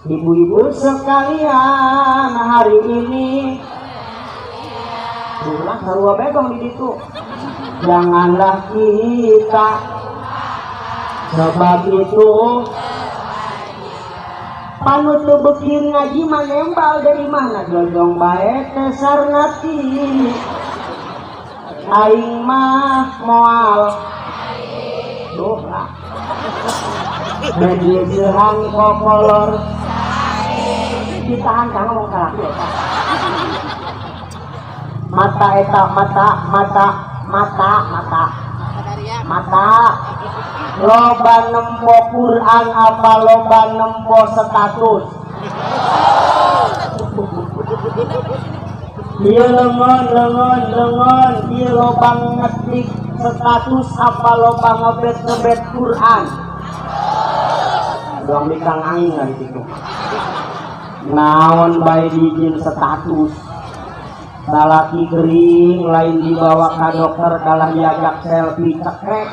Ibu-ibu sekalian hari ini ulah sarua bedong di ditu. Janganlah kita sebab itu panutup beuki ngaji mah nembal dari mana dodong bae teh sarnati aing mah moal duh lah media sehang kokolor ditahan kang ngomong kalaki eta mata eta mata mata mata mata mata loba nempo Quran apa loba nempo status ieu leungeun leungeun leungeun ieu loba ngetik status apa loba ngebet-ngebet Quran dong mikang angin dari situ naon bae dijin status salaki gering lain dibawa ka dokter kalah diajak selfie cekrek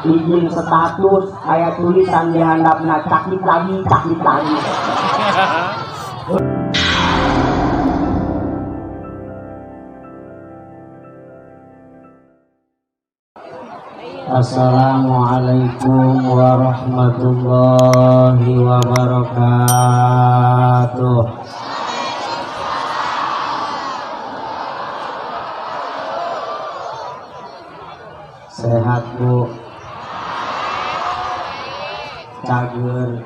izin status aya tulisan di handapna cakit lagi cakit lagi. Assalamualaikum warahmatullahi wabarakatuh. Sehat Bu, cager,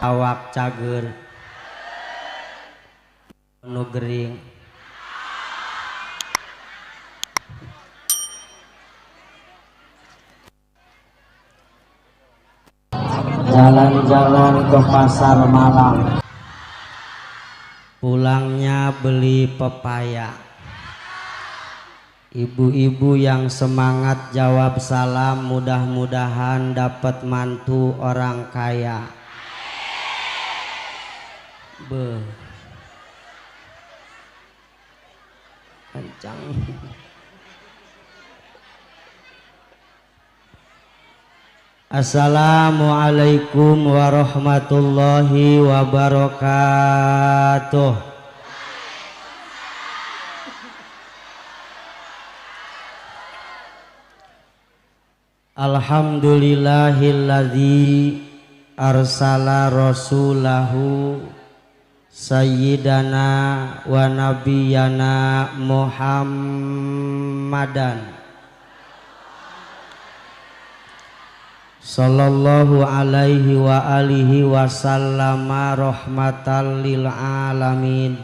awak cager, nu gering. Jalan-jalan ke pasar malam, pulangnya beli pepaya. Ibu-ibu yang semangat jawab salam, mudah-mudahan dapat mantu orang kaya. Beuh. Kencang. Assalamualaikum warahmatullahi wabarakatuh. Alhamdulillahilladzi arsala rasulahu sayyidana wa nabiyana Muhammadan sallallahu alaihi wa alihi wasallama rahmatan lil alamin.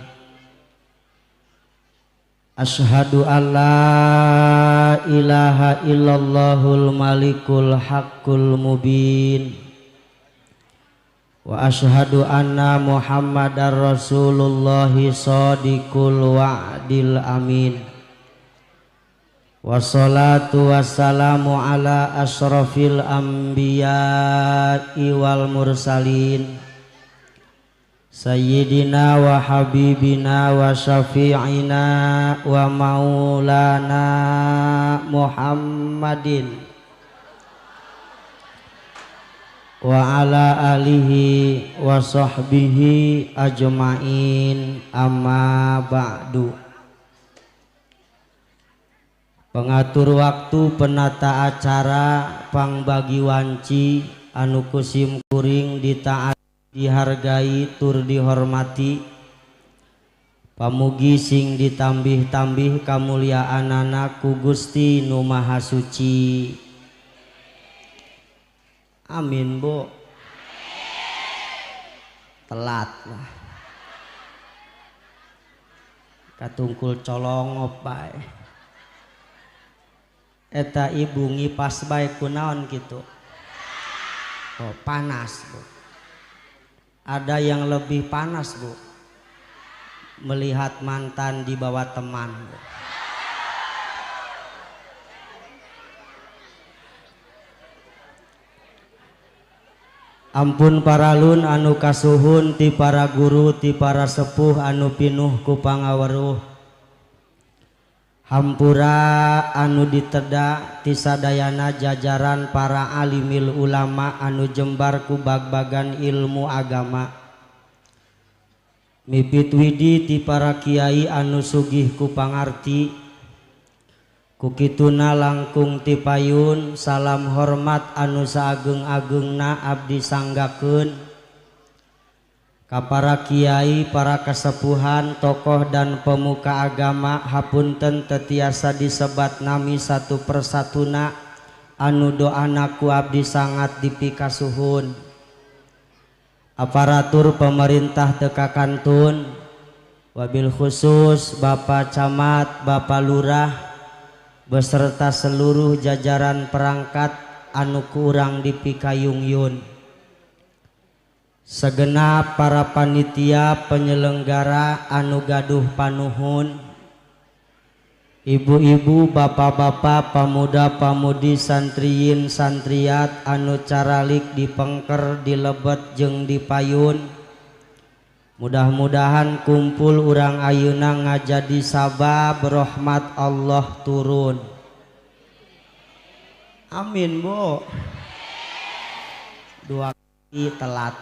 Asyhadu an la ilaha illallahul malikul haqqul mubin wa asyhadu anna muhammadar rasulullahi shadiqul wa'dil amin. Wassalatu wassalamu ala asyrafil anbiya'i wal mursalin sayyidina wa habibina wa syafi'ina wa maulana Muhammadin wa ala alihi wa sahbihi ajma'in, amma ba'du. Pengatur waktu, penata acara, pangbagi wanci, anu kusim kuring ditaati, dihargai, tur dihormati. Pamugi sing ditambih-tambih kamuliaanana ku Gusti Nu Maha Suci. Amin, Bu. Telat lah. Katungkul colong bae. Eta ibu ngipas bae kunaon gitu. Oh, panas, Bu. Ada yang lebih panas, Bu. Melihat mantan di bawah teman, Bu. Ampun paralun anu kasuhun ti para guru ti para sepuh anu pinuh ku pangaweruh. Hampura anu diteda ti sadayana jajaran para alimil ulama anu jembar ku bagbagan ilmu agama. Mipit widi ti para kiai anu sugih ku pangarti, ku kituna langkung ti payun salam hormat anu saageng-agengna abdi sanggakeun ka para kiai, para kasepuhan, tokoh dan pemuka agama. Hapunten tetiasa disebat nami satu persatuna anu doana ku abdi sangat dipikasuhun. Aparatur pemerintah teka kantun, wabil khusus Bapak Camat, Bapak Lurah beserta seluruh jajaran perangkat anu kurang dipikayungyun. Segenap para panitia penyelenggara anu gaduh panuhun, ibu-ibu, bapak-bapak, pemuda-pemudi, santriyin, santriat anu caralik dipengker, dilebet jeung dipayun. Mudah-mudahan kumpul urang ayeuna ngajadi sabab rahmat Allah turun. Amin, Bu. Dua kali telat.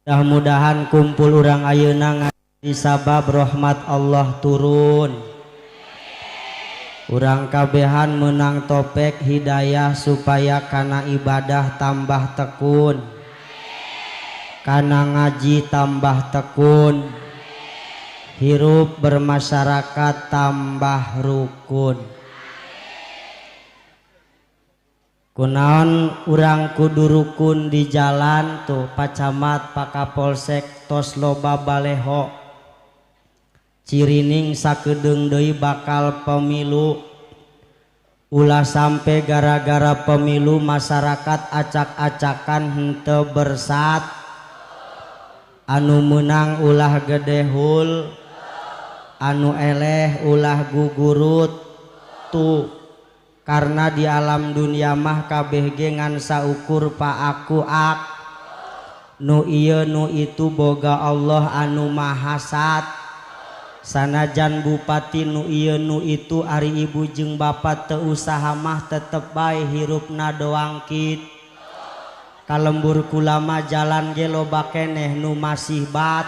Mudah-mudahan kumpul urang ayeuna ngajadi sabab rahmat Allah turun. Urang kabehan menang topek hidayah supaya kana ibadah tambah tekun, kana ngaji tambah tekun, hirup bermasyarakat tambah rukun. Kunaon urang kudu rukun di jalan tuh Pak Camat, Pak Kapolsek tos loba baleho. Cirining sakedeung deui bakal pemilu. Ulah sampai gara-gara pemilu masyarakat acak-acakan henteu bersat. Anu menang ulah gedehul, anu eleh ulah gugurut tuh. Karena di alam dunia mah kabeh ge ngan saukur pa aku ak. Nu ieu nu itu boga Allah anu mahasat. Sanajan bupati nu ieu nu itu ari ibu jeung bapak teu usaha mah tetep bae hirupna doangkit. Kalembur kulama jalan ge loba keneh nu masih bat.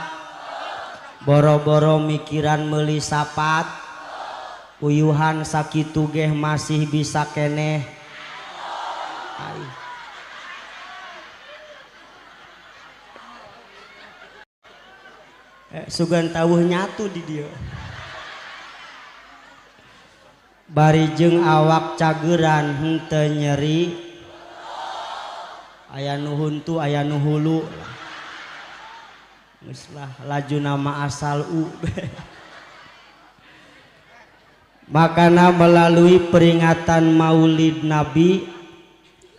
Boro-boro mikiran meuli sapat. Uyuhan sakitu geh masih bisa keneh. Sugan tawuh nyatu di dia. Bari jeung awak cageran henteu nyeri. Aya nu huntu aya nu hulu. Geus lah laju nama asal u. Makana melalui peringatan Maulid Nabi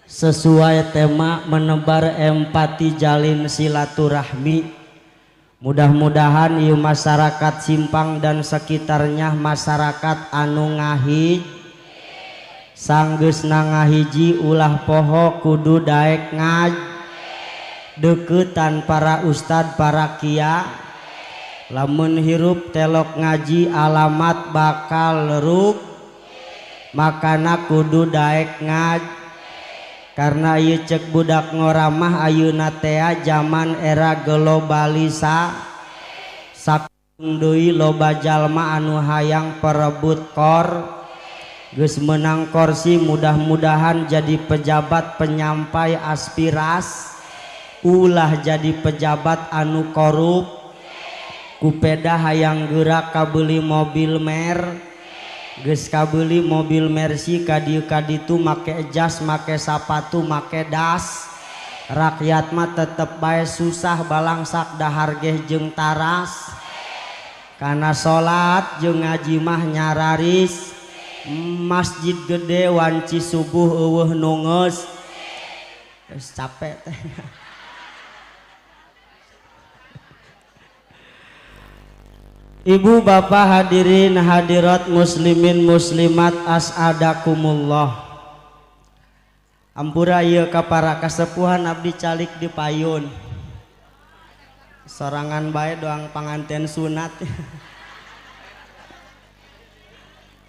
sesuai tema menebar empati jalin silaturahmi. Mudah-mudahan ieu masyarakat Simpang dan sekitarnya masyarakat anu ngahij sanggeusna ngahiji ulah poho kudu daek ngaj deukeutan para ustad para kiai. Lamun hirup telok ngaji alamat bakal ruk, makana kudu daek ngaj. Karena ieu cek budak ngoramah ayeuna tea zaman era globalisa, sakeung deui loba jalma anu hayang perebut kor. Geus meunang korsi mudah-mudahan jadi pejabat penyampai aspiras, ulah jadi pejabat anu korup. Kupeda hayang gerak kabeuli mobil mer, geus kabeuli mobil Mercy ka dieu ka ditu make jas make sapatu make das. Rakyat mah tetep bae susah balangsak dahar geh jeung taras. Kana salat jeung ngaji mah nyararis, masjid gede wanci subuh eueuh nu geus. Geus capek teh. Ibu bapak hadirin hadirat muslimin muslimat as'adakumullah. Ampura ieu ka para kasepuhan abdi calik di payun. Sorangan bae doang panganten sunat.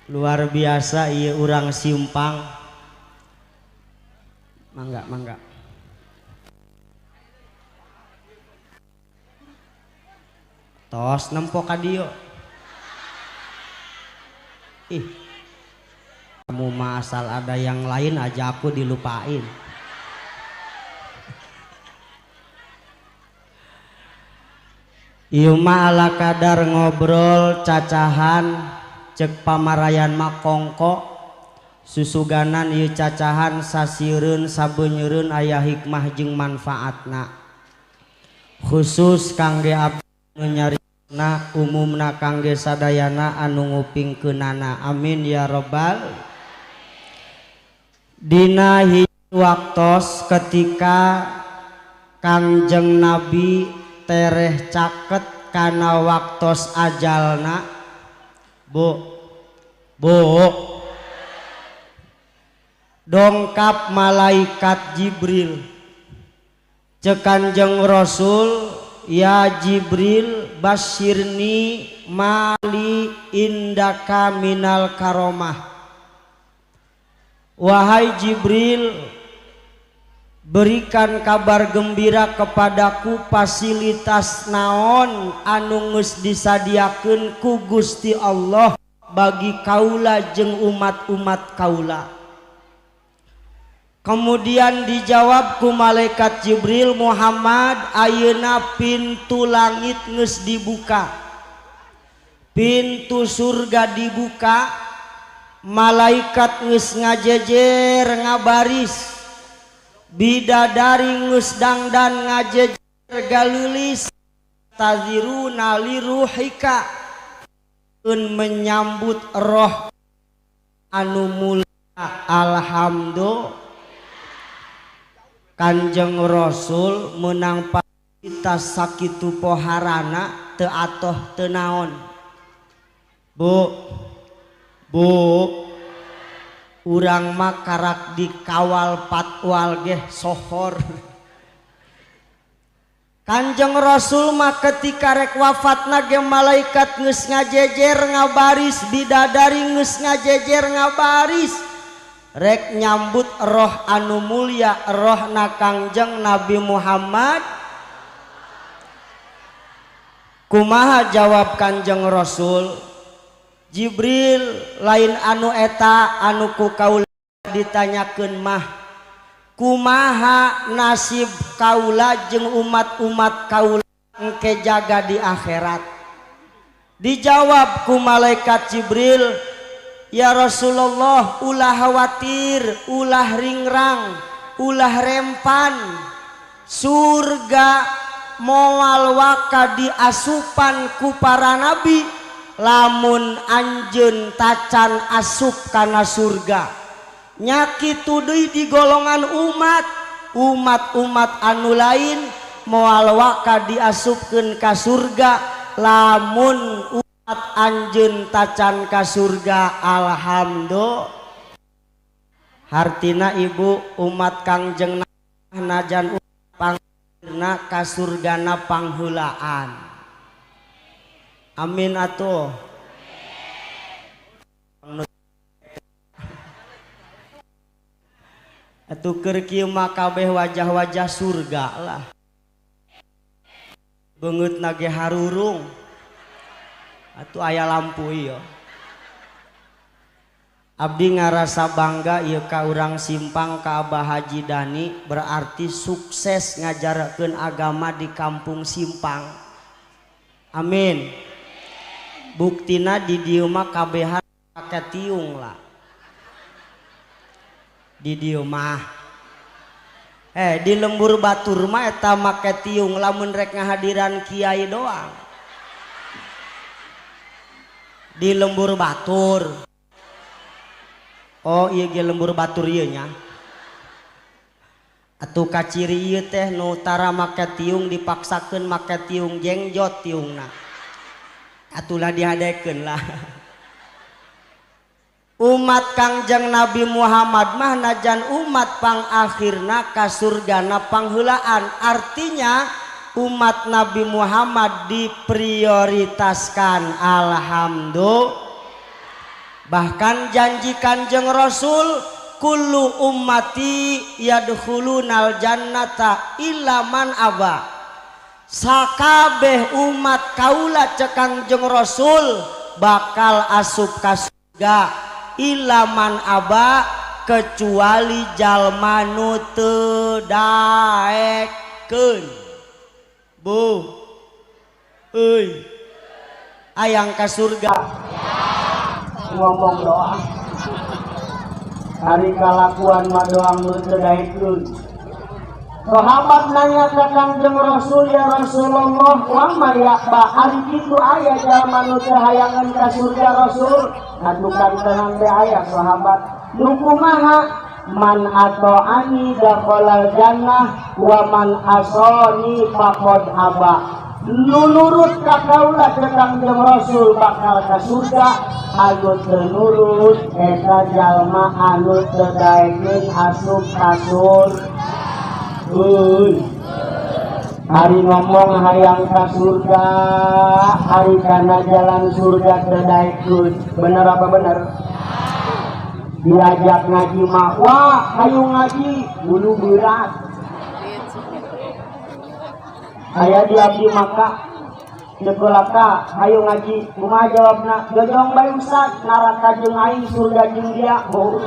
Luar biasa ieu urang Simpang. Mangga mangga. Tos nempo ka dieu. Ih, kamu mah asal ada yang lain aja aku dilupain. Ieu mah ala kadar ngobrol cacahan cek pamarayan mah kongko susuganan ieu cacahan sasieureun sabeunyereun aya hikmah jeung manfaatna. Khusus kangge abdi nu nyarina umumna kangge sadayana anu ngupingkeunana. Amin ya robbal. Dina hiji waktos ketika Kangjeng Nabi tereh caket kana waktos ajalna. Bu, bu, dongkap malaikat Jibril. Cek Kanjeng Rasul, ya Jibril basyirni mali indaka minal karomah. Wahai Jibril, berikan kabar gembira kepadaku fasilitas naon anu geus disadiakeun ku Gusti Allah bagi kaula jeung umat-umat kaula. Kemudian dijawab ku malaikat Jibril, Muhammad ayeuna pintu langit geus dibuka, pintu surga dibuka, malaikat geus ngajejer ngabaris, bidadari geus dangdan ngajejer galulis, taziruna liruhika, menyambut roh anu mulia. Alhamdulillah. Kanjeng Rasul menang fasilitas sakitu poharana teu atoh teu naon. Bu, bu, urang mah karak dikawal patwal geh sohor. Kanjeng Rasul mah ketika rek wafatna ge malaikat geus ngajejer ngabaris, bidadari geus ngajejer ngabaris, rek nyambut roh anu mulia, rohna Kangjeng Nabi Muhammad. Kumaha jawab Kanjeng Rasul? Jibril, lain anu eta anu ku kaula ditanyakeun mah, kumaha nasib kaula jeung umat-umat kaula engke jaga di akhirat? Dijawab ku malaikat Jibril, ya Rasulullah, ulah khawatir, ulah ringrang, ulah rempan, surga moal waka diasupan ku para nabi lamun anjeun tacan asup kana surga. Nya kitu deui di golongan umat, umat-umat anu lain moal waka diasupkeun ka surga lamun umat anjeun tacan ka surga. Alhamdulillah. Hartina ibu umat Kangjeng najan pangna ka surgana pangheulaan. Amin atuh. Atuh keur kieu mah kabeh wajah-wajah surga lah. Beungeutna ge harurung. Atuh aya lampu ieu. Abdi ngarasa bangga ieu ka urang Simpang ka Abah Haji Dani, berarti sukses ngajarkeun agama di kampung Simpang. Amin. Buktina di dieu mah kabehan pake tiung lah. Di dieu mah. Di lembur batur mah eta make tiung lamun rek ngahadiran kiai doang. Di lembur batur. Oh iya ge lembur batur ieu nya. Atuh kaciri ieu teh nu tara make tiung dipaksakeun make tiung jengjot tiungna. Atulah dihadekeun lah. Umat Kangjeng Nabi Muhammad mah najan umat pangakhirna ka surgana pangheulaan. Artinya umat Nabi Muhammad diprioritaskan. Alhamdulillah. Bahkan janji Kanjeng Rasul, kullu ummati yadkhulunal jannata illa man aba. Sakabeh umat kaula cek Kanjeng Rasul bakal asup ka surga illa man aba, kecuali jalma nu teu daekeun. Bu, euy, hayang ka surga? Ngomong doang, hari kalakuan mah doang nu teu daekeun. Sahabat nanya ke Kanjeng Rasul, ya Rasulullah, wa ma ya'ba, ari kitu aya jalma nu teu hayangeun ka surga, Rasul? Ngadukan tenang teh aya sahabat nu kumaha? Man ata'ani dakhalal jannah wa man asani faqad aba. Nu nurut ka kaula ke Kanjeng Rasul bakal ka surga, anu teu nurut eta jalma anu teu daekeun asup ka surga. Uy. Hari ngomong hayang ka surga, hari kana jalan surga teu daekeun. Bener apa bener? Diajak ngaji mah, wah hayu ngaji, bulu berat. Aya di abdi maka Cekulaka, hayu ngaji, kumaha jawabna? Jojong bae Ustaz, neraka jeung aing, surga jeung dia. Oh.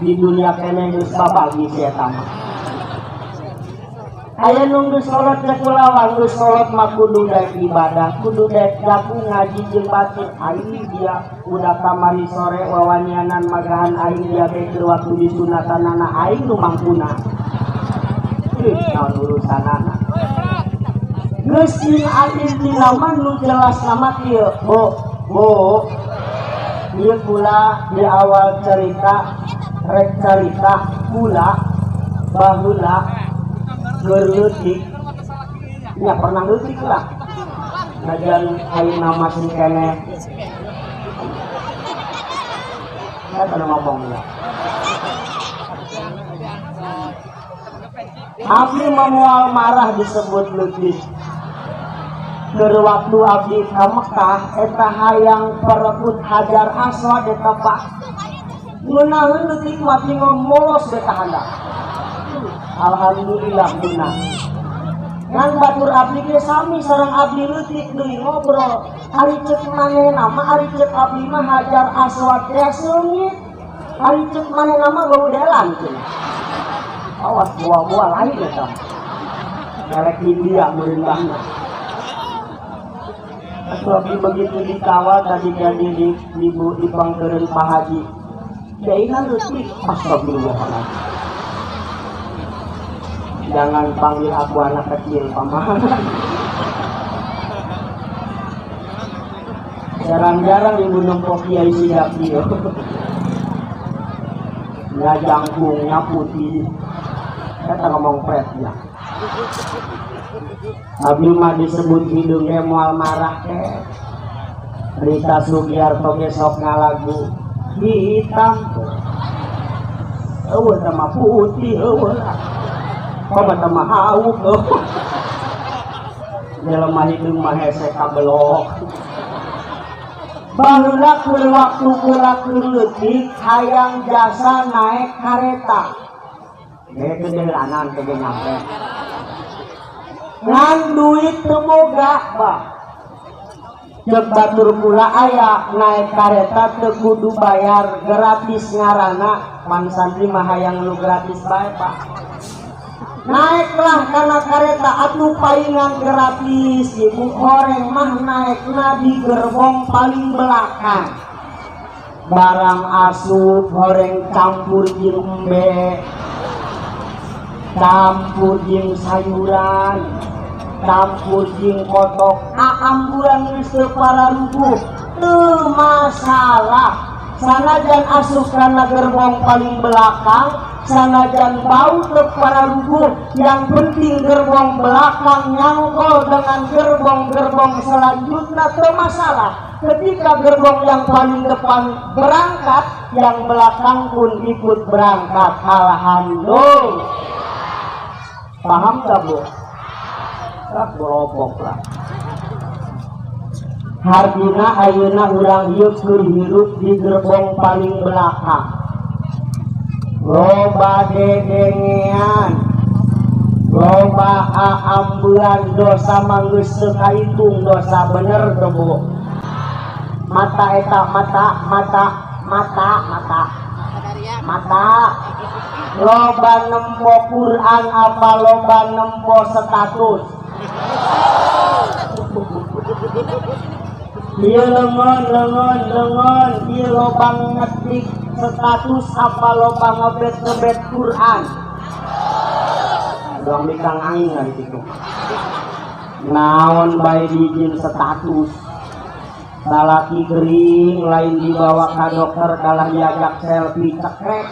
Di dunia kene geus babagi si eta mah. Aya nu geus kolot cek kulawan, geus kolot mah kudu daek ibadah, kudu daek laku ngaji jeung batur. Aing dia udah kamari sore wawanianan magahan aing dia teh keur waktu disunatanana aing nu mangkuna. Ih, naon urusanana. Geus sing intina mah nu jelas nama kieu, Bu. Bu. Ieu kula di awal cerita rek cerita kula baheula keur leutik nya, pernah leutik lah najan ayeuna masih keneh. Saya pernah ngomong ya. Abdi memual marah disebut leutik. Keur waktu abdi ka Mekah eta hayang perebut Hajar Aswad eta Pak. Ngeunaheun leutik mah tinggal molos beta handap. Alhamdulillah meunang. Ngan batur abdi ge sami sareng abdi leutik deui ngobrol. Ari ceuk manehna mah, ari ceuk abdi mah Hajar Aswad teh seungit. Ari ceuk manehna mah bau delan cenah. Awas buah-buah lain eta. Elek India meureun bahna. Atuh abdi begitu dikawal tadi jadi di ibu di pangkeureun Pak Haji. Kiai leutik, astagfirullahaladzim. Jangan panggil aku anak kecil, paman. Jarang-jarang ibu nempo kiai siap dia. Ya jangkungnya putih. Saya ngomong pret ya. Abdi mah disebut hidungnya mual marah teh. Rita Sugiarto ge sok ngalagu hitam. Eueuh teh mah putih eueuh lah. Komo teh mah hauk eueuh. Jelema hidung mah hese kabelok. Baheula keur waktu kula keur leutik hayang jasa naek kareta. Kedelanan teh nyampe. Ngan duit teu boga, Bah. Ceuk batur kula aya naek kareta teu kudu bayar, gratis ngaranna. Pan santri mah hayang nu gratis bae, Pak. Naeklah kana kareta atuh paingan gratis, ibu horeng mah naekna di gerbong paling belakang. Barang asup horeng campur jeung embe, campur jeung sayuran, campur jeung kotok, aamburan geus teu pararuguh, teu masalah. Sanajan asup kana gerbong paling belakang, sanajan bau teu pararuguh, yang penting gerbong belakang nyangkol dengan gerbong-gerbong selanjutnya teu masalah. Ketika gerbong yang paling depan berangkat, yang belakang pun ikut berangkat. Alhamdulillah. Paham tak, Bu? Tak berobok lah. Hartina ayeuna urang ieu keur hirup di gerbong paling belakang. Loba dedengean, loba aambean, dosa mah geus teu kahitung dosa, bener teu, Bu? Mata eta mata mata mata mata mata loba nempo Quran apa loba nempo status? Ieu leungeun leungeun leungeun, ieu loba ngetik status apa loba ngebet-ngebet Quran? Doang mikang aing ari kitu. Naon bae dijieun status. Salaki kering lain dibawa ka dokter, kalah diajak selfie cekrek.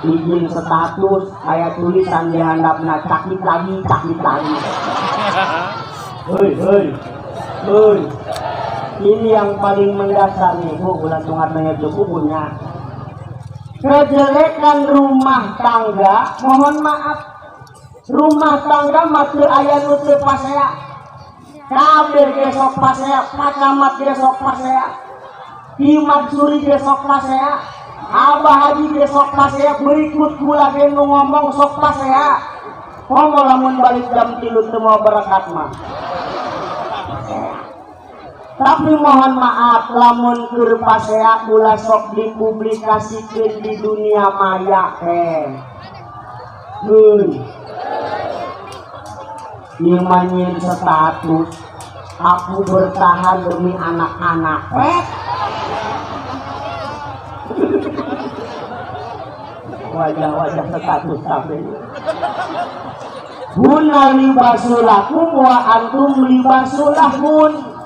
Izin status aya tulisan di handapna, cakit lagi, cakit lagi. Hei hei hei, ini yang paling mendasar nih, Bu, ulah tungat mengejuk punya kejelekan rumah tangga. Mohon maaf, rumah tangga mah teu aya nu teu pasea, kabeh ge sok pasea, Pak Camat ge sok pasea, Imam Suri ge sok pasea, Abah Haji ge sok pasea, berikut kula ge nu ngomong sok pasea. Komo lamun balik jam 3 teu mau berkat mah. Tapi mohon maaf, lamun keur pasea ulah sok dipublikasikeun di dunia maya teh. Heuy. Ieu mah nyieun status, aku bertahan demi anak-anak. Wajah-wajah status kabeh. Hunna libasulakum wa antum libasulahun.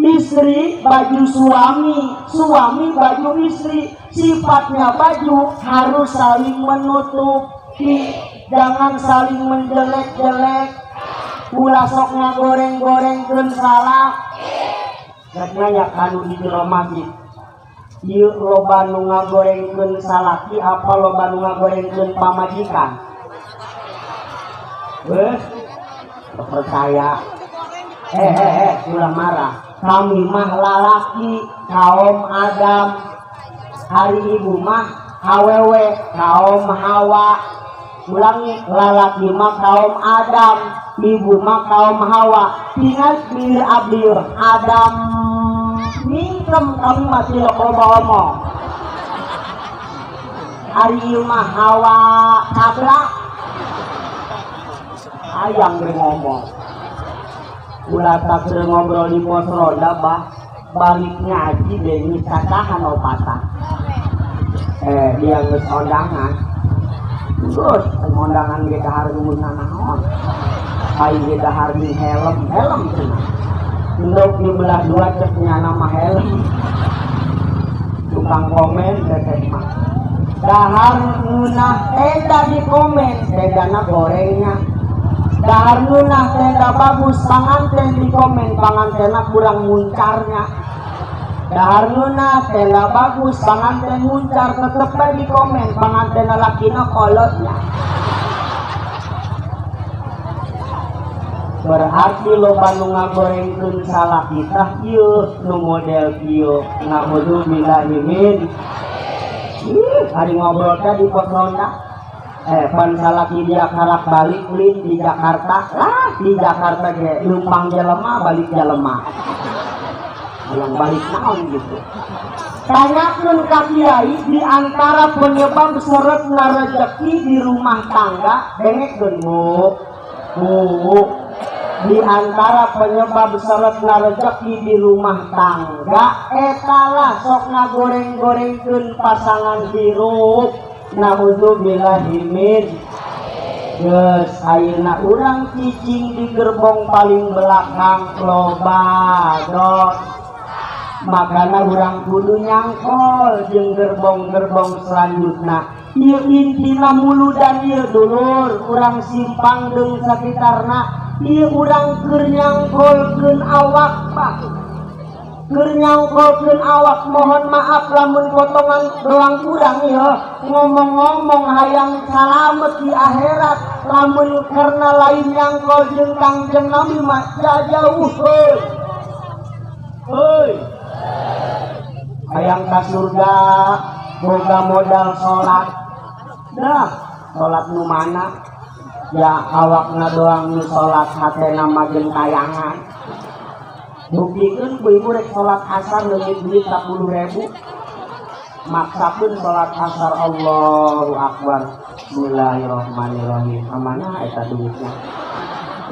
Istri baju suami, suami baju istri. Sifatnya baju harus saling menutupi, jangan saling menjelek-jelek. Ulah sok ngagoreng-gorengkeun salah. Rek nanya kanu di jero masjid. Ieu loba nu ngagorengkeun salaki apa loba nu ngagorengkeun pamajikan? Wes, percaya. Ulah marah. Kami mah lalaki kaum Adam, hari ibu mah awewe kaum Hawa. Ulangi, lalaki mah kaum Adam, ibu mah kaum Hawa. Tinggal pilih abdi Adam mingkem kami masih loba omong. Hari ieu mah Hawa tabrak ayang ngomong. Ulah tak ngobrol di pos roda bah, balik ngaji deui cacahan opatan. Dia geus ondangan. Terus undangan ge dahar guna naon? Ai ge dahar jeung helm, helm cenah. Endog dibelah dua cek nyana mah helm. Tukang komen teteh mah. Dahar ngeunah tenda di komen, tendana gorengnya. Dahar ngeunah tenda bagus, panganten di komen, pangantena kurang muncarnya. Dahar ngeunah tenda bagus, panganten muncar, tetep bae di komen, pangantena lakina kolotnya. Berarti loba nu ngagorengkeun salaki tah ieu nu model kieu. Naudzubillahi min. Ih, hari ngobrol teh di pos ronda. Pan salaki dia karak balik lin di Jakarta. Lah, di Jakarta ge numpang jelema balik jelema. Yang balik naon gitu. Tanyakeun ka kiai di antara penyebab seretna rezeki di rumah tangga, dengekeun Bu. Bu, di antara penyebab seretna rezeki di rumah tangga etalah sok ngagoreng-gorengkeun pasangan hirup. Naudzubillahi min. Geus ayeuna urang cicing di gerbong paling belakang loba dos. Makana urang kudu nyangkol jeung gerbong-gerbong selanjutna. Ieu intina muludan ieu dulur, urang simpang deung sakitarna. Ieu urang keur nyangkolkeun awak, Pak. Keur nyangkolkeun awak, mohon maaf lamun potongan doang urang ieu ngomong-ngomong hayang salamet di akhirat, lamun karena lain nyangkol jeung Kangjeng Nabi mah jauh heuy. Heuy, hayang ka surga boga modal salat. Dah salat nu mana ya, awakna doang nu salat, hatena mah gentayangan. Buktikeun ku ibu rek salat asar leungit duit 10.000, maksakeun salat asar. Allahu akbar, bismillahirrahmanirrahim, amanah eta duitnya,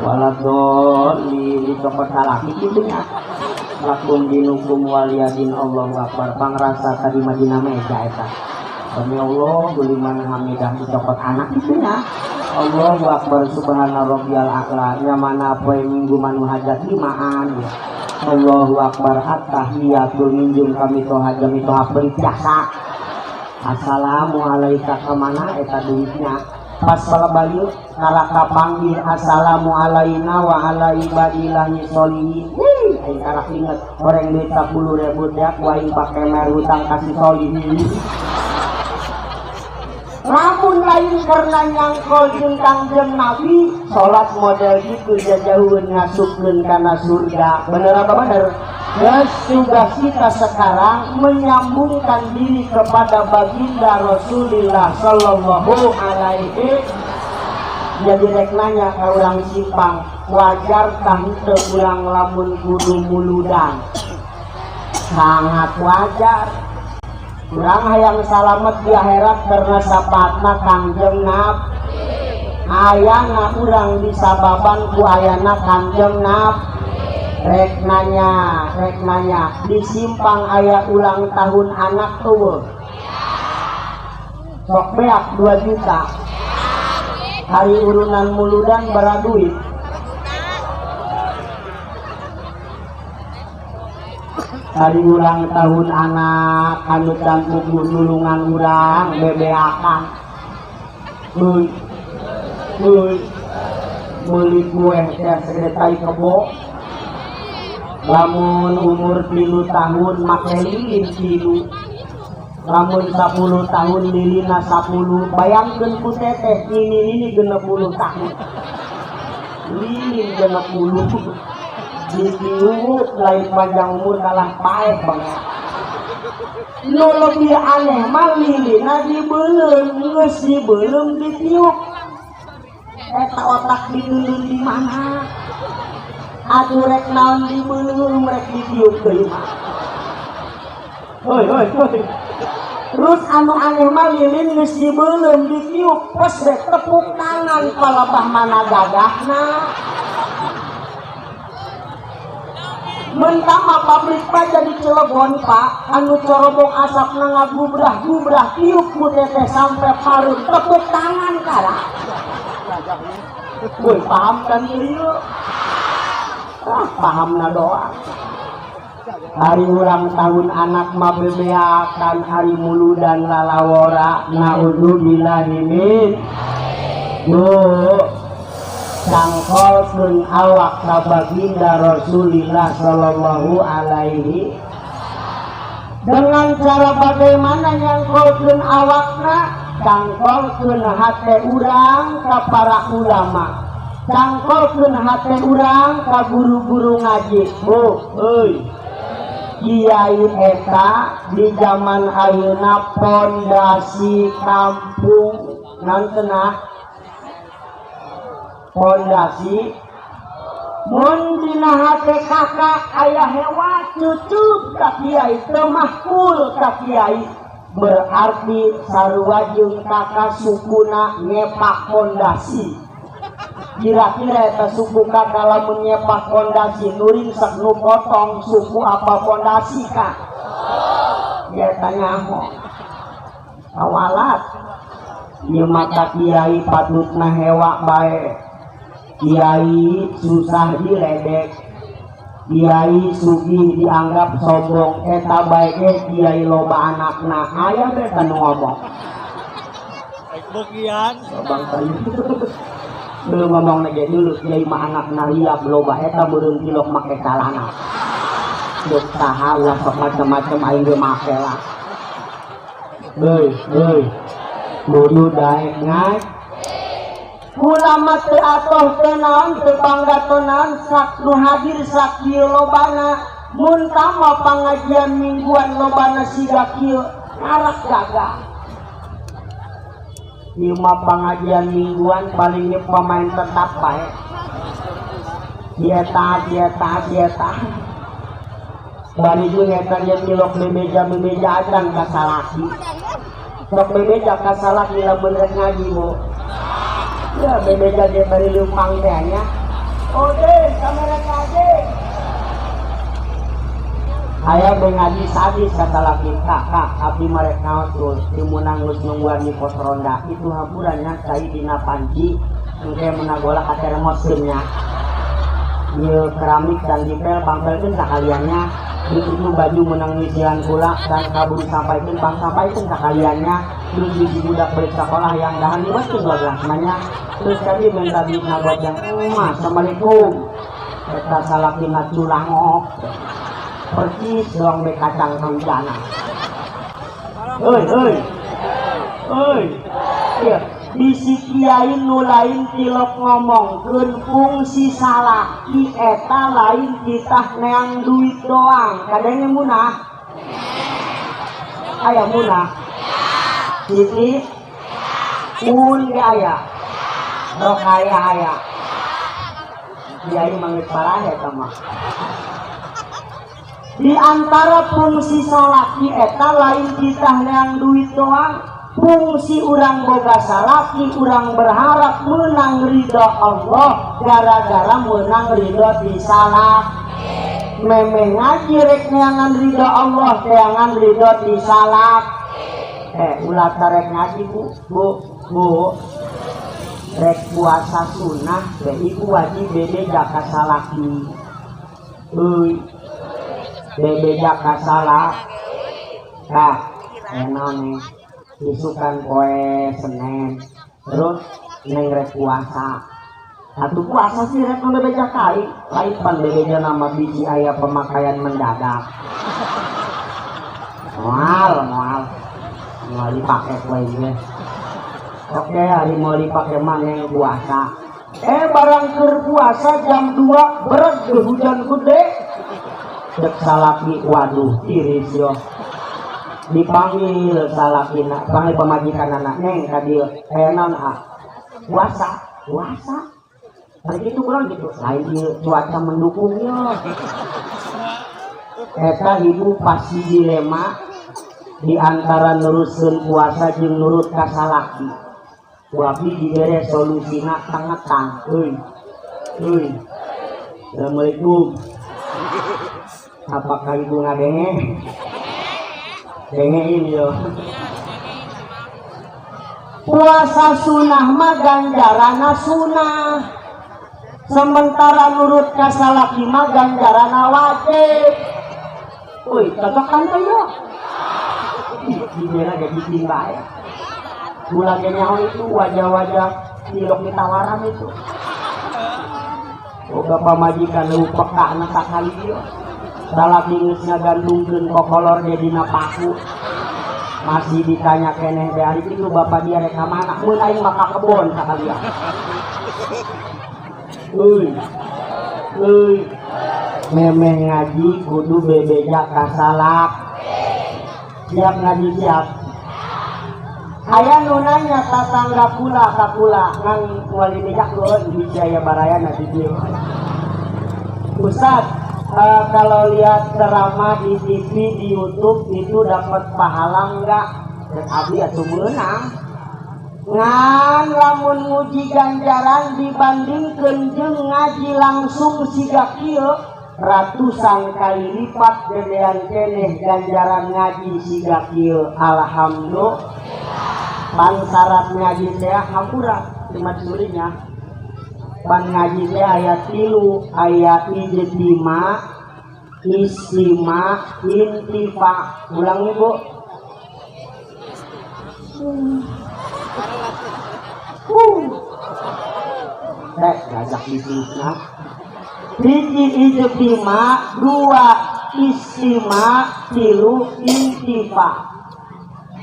waladhdallin, dicokot salaki kitu nya, lakum dinukum waliyadin. Allahu akbar, pangrasa tadi Madinah meja eta, sami Allahu liman hamidah, dicokot anak kitu nya. Allahu akbar, subhana rabbiyal a'la, nya mana poe Minggu manu hajat limaan ya. Allahu akbar, at-tahiyatul, minjum kami toha jami toha beri jasa, assalamu alaika, kemana eta duitnya? Pas balieu karak kapanggil, assalamu alaina wa ala ibadillahi sholihin. Wih, aing karak inget orang duit 10.000 teh ku aing pake mer hutang kasih solihin. Lamun lain karena nyangkol jeung Kangjeng Nabi, salat model gitu jajauheun ngasupkeun kana surga. Bener apa bener? Geus, tugas kita sekarang menyambungkan diri kepada baginda Rasulullah sallallahu alaihi. Jadi rek nanya ka urang Simpang, wajar tah henteu urang lamun kudu muludan? Sangat wajar. Urang hayang salamet di akhirat karena syafaatna Kangjeng Nabi. Ayana urang disababan ku ayana Kangjeng Nabi. Rek nanya, rek nanya, di Simpang aya ulang tahun anak eueuh? Sok beak 2 juta. Hari urunan muludan baraduit. Hari ulang tahun anak anu can puguh nulungan urang bebeakan. Heuy. Heuy. Meuli kue teh segede tai kebo. Lamun umur 3 tahun make lilin 3. Lamun 10 tahun lilina 10. Bayangkeun ku teteh ini 60 tahun. Lilin 60. Ditiup lain panjang umur kalah paeh banget. Nu lebih aneh mah lilina dibeuleum, geus dibeuleum ditiup. Eta otak diteulun di mana? Atuh rek naon dibeuleum rek ditiup deui mah. Hoi hoi hoi. Terus anu aneh mah lilin geus dibeuleum ditiup, pas rek tepuk tangan palebah mana gagahna. Mentama pabrik mah jadi Cilegon pak, anu corobong asapna ngagubrah-gubrah tiup ku teteh sampai parut, tepuk tangan kara. Woi paham kan ieu? Ah, pahamna doang. Hari ulang tahun anak mah bebeakan, hari muludan lalawora, naudzubillahi min. Bu, cangkolkeun awak ka baginda Rasulillah sallallahu alaihi. Dengan cara bagaimana nyangkolkeun awakna? Cangkolkeun hate urang ka para ulama, cangkolkeun hate urang ka guru-guru ngaji. Bu, euy, kiai eta di zaman ayeuna pondasi kampung. Naon cenah? Pondasi. Mun dina hate kakak aya hewa cucuk ka kiai, teu mahkul ka kiai, berarti sarua jeung kakak sukuna nyepak pondasi. Kira-kira eta suku kakak lamun nyepak pondasi nurin sak nu potong suku apa pondasi kak? Dia tanya awalat ieu mata kiai patutna hewa bae. Kiai susah diledek, kiai sugih dianggap sombong, eta bae ge kiai loba anakna, aya bae nu ngomong. Bagian. Bang Tayu. Belum ngomong lagi dulu kiai mah anakna liap loba, eta beureum tilok make calana. Dok saha ulah sok macem-macem aing ge make lah. Heuy, heuy. Kudu daek ngaji. Ulama teu atoh teu naon teu bangga teu naon, sak nu hadir sak kieu lobana. Mun tama pengajian mingguan lobana siga kieu, ngarak gagah. Ieu mah pengajian mingguan paling ge pemain tetap bae. Dieta dieta dieta. Bari jeung eta dia tilok bebeja-bebeja acan ka salaki. Sok bebeja ka salaki lamun rek ngaji, Bu. Ya bebeja ge bari leumpang teh nya. Ode kamera ngaji. Aya be ngaji sadis kata laki, "Kak, kak, abdi marek naos tuh, teu meunang geus nungguan di pos ronda." Itu hampurannya cai dina panci, engke meunang gola ka termoskeun nya. Ieu keramik dan dipel pangpelkeun sakaliannya. Terus itu baju menang nyisian kula dan kabur sampaikan pang sampaikan sakaliannya. Terus biji budak balik sekolah yang dahan dibaskeun dua gelas nanya. Terus tadi minta duit ngagojang, "Emas, assalamualaikum." Eta salakina culangok. Percis doang be kacang kahujanan. Hei, hei. Hei. Iya, bisi kiai nu lain tilok ngomongkeun fungsi salaki eta lain titah neang duit doang. Kadangnya munah. Aya munah. Siti Un ge aya. Rokaya aya. Kiai mangit parah eta mah. Di antara fungsi salaki eta lain titah neang duit doang. Fungsi urang boga salaki, urang berharap menang ridho Allah gara-gara menang ridho di salak. Memeh ngaji rek neangan ridho Allah, neangan ridho di salak. Ulah tarek ngaji, Bu, Bu, Bu. Rek puasa sunnah, teh ibu wajib bebeja ka salaki. Euy. Bebeja ka salak. Tah, naon nih? Isukan poe Senin. Terus neng rek puasa. Satu puasa sih rek nu bebeja kali. Lain pan bebeja nama biji aya pemakaian mendadak. Moal, moal. Moal dipake poe ieu. Oke, hari mau dipake mah neng puasa. Barang keur puasa jam 2 berat hujan gede. Dek salaki, waduh, tiris yo. Dipanggil salakina, panggil pemajikan anak neng ka dieu. Naon ah? Puasa, puasa. Hari itu kurang gitu. Lain ieu cuaca mendukung yo. Eta ibu pasti dilema di antara neruskeun puasa jeung nurut ka salaki. Ku abdi dibere solusina tangetang. Euy. Euy. Assalamualaikum. Apakah ibu ngadenge? Dengein yo. Puasa sunah mah ganjarana sunah. Sementara nurut ka salaki mah ganjarana wajib. Woi, cocok kan teh yo? Dibera jadi bikin bae. Ulah ge nyaho itu wajah-wajah tilok ditawaran itu. Boga pamajikan leuwih peka na sakali ieu. Salaki geus ngagandungkeun kokolor ge dina paku. Masih ditanya keneh teh hari itu bapak dia rek ka mana? Mun aing mah ka kebon sakalian. Euy. Euy. Memeh ngaji kudu bebeja ka salak. Siap ngaji siap. Aya nu nanya tatangga kula ka kula ngan wali bijak leueun bisi aya barayana di dieu. Ustaz, kalau lihat ceramah di TV, di YouTube itu dapat pahala enggak? Dan abdi atuh meunang. Ngan lamun nguji ganjaran dibandingkeun jeung ngaji langsung siga kieu, ratusan kali lipat gedean keneh ganjaran ngaji siga kieu. Alhamdulillah. Pan syarat ngaji teh hampura cuma curinya. Pan ngaji teh aya 3, aya ijtima, istima, intifa. Ulangi, Bu. Rek gajak di sini. Hiji ijtima, 2 istima, 3 intifa.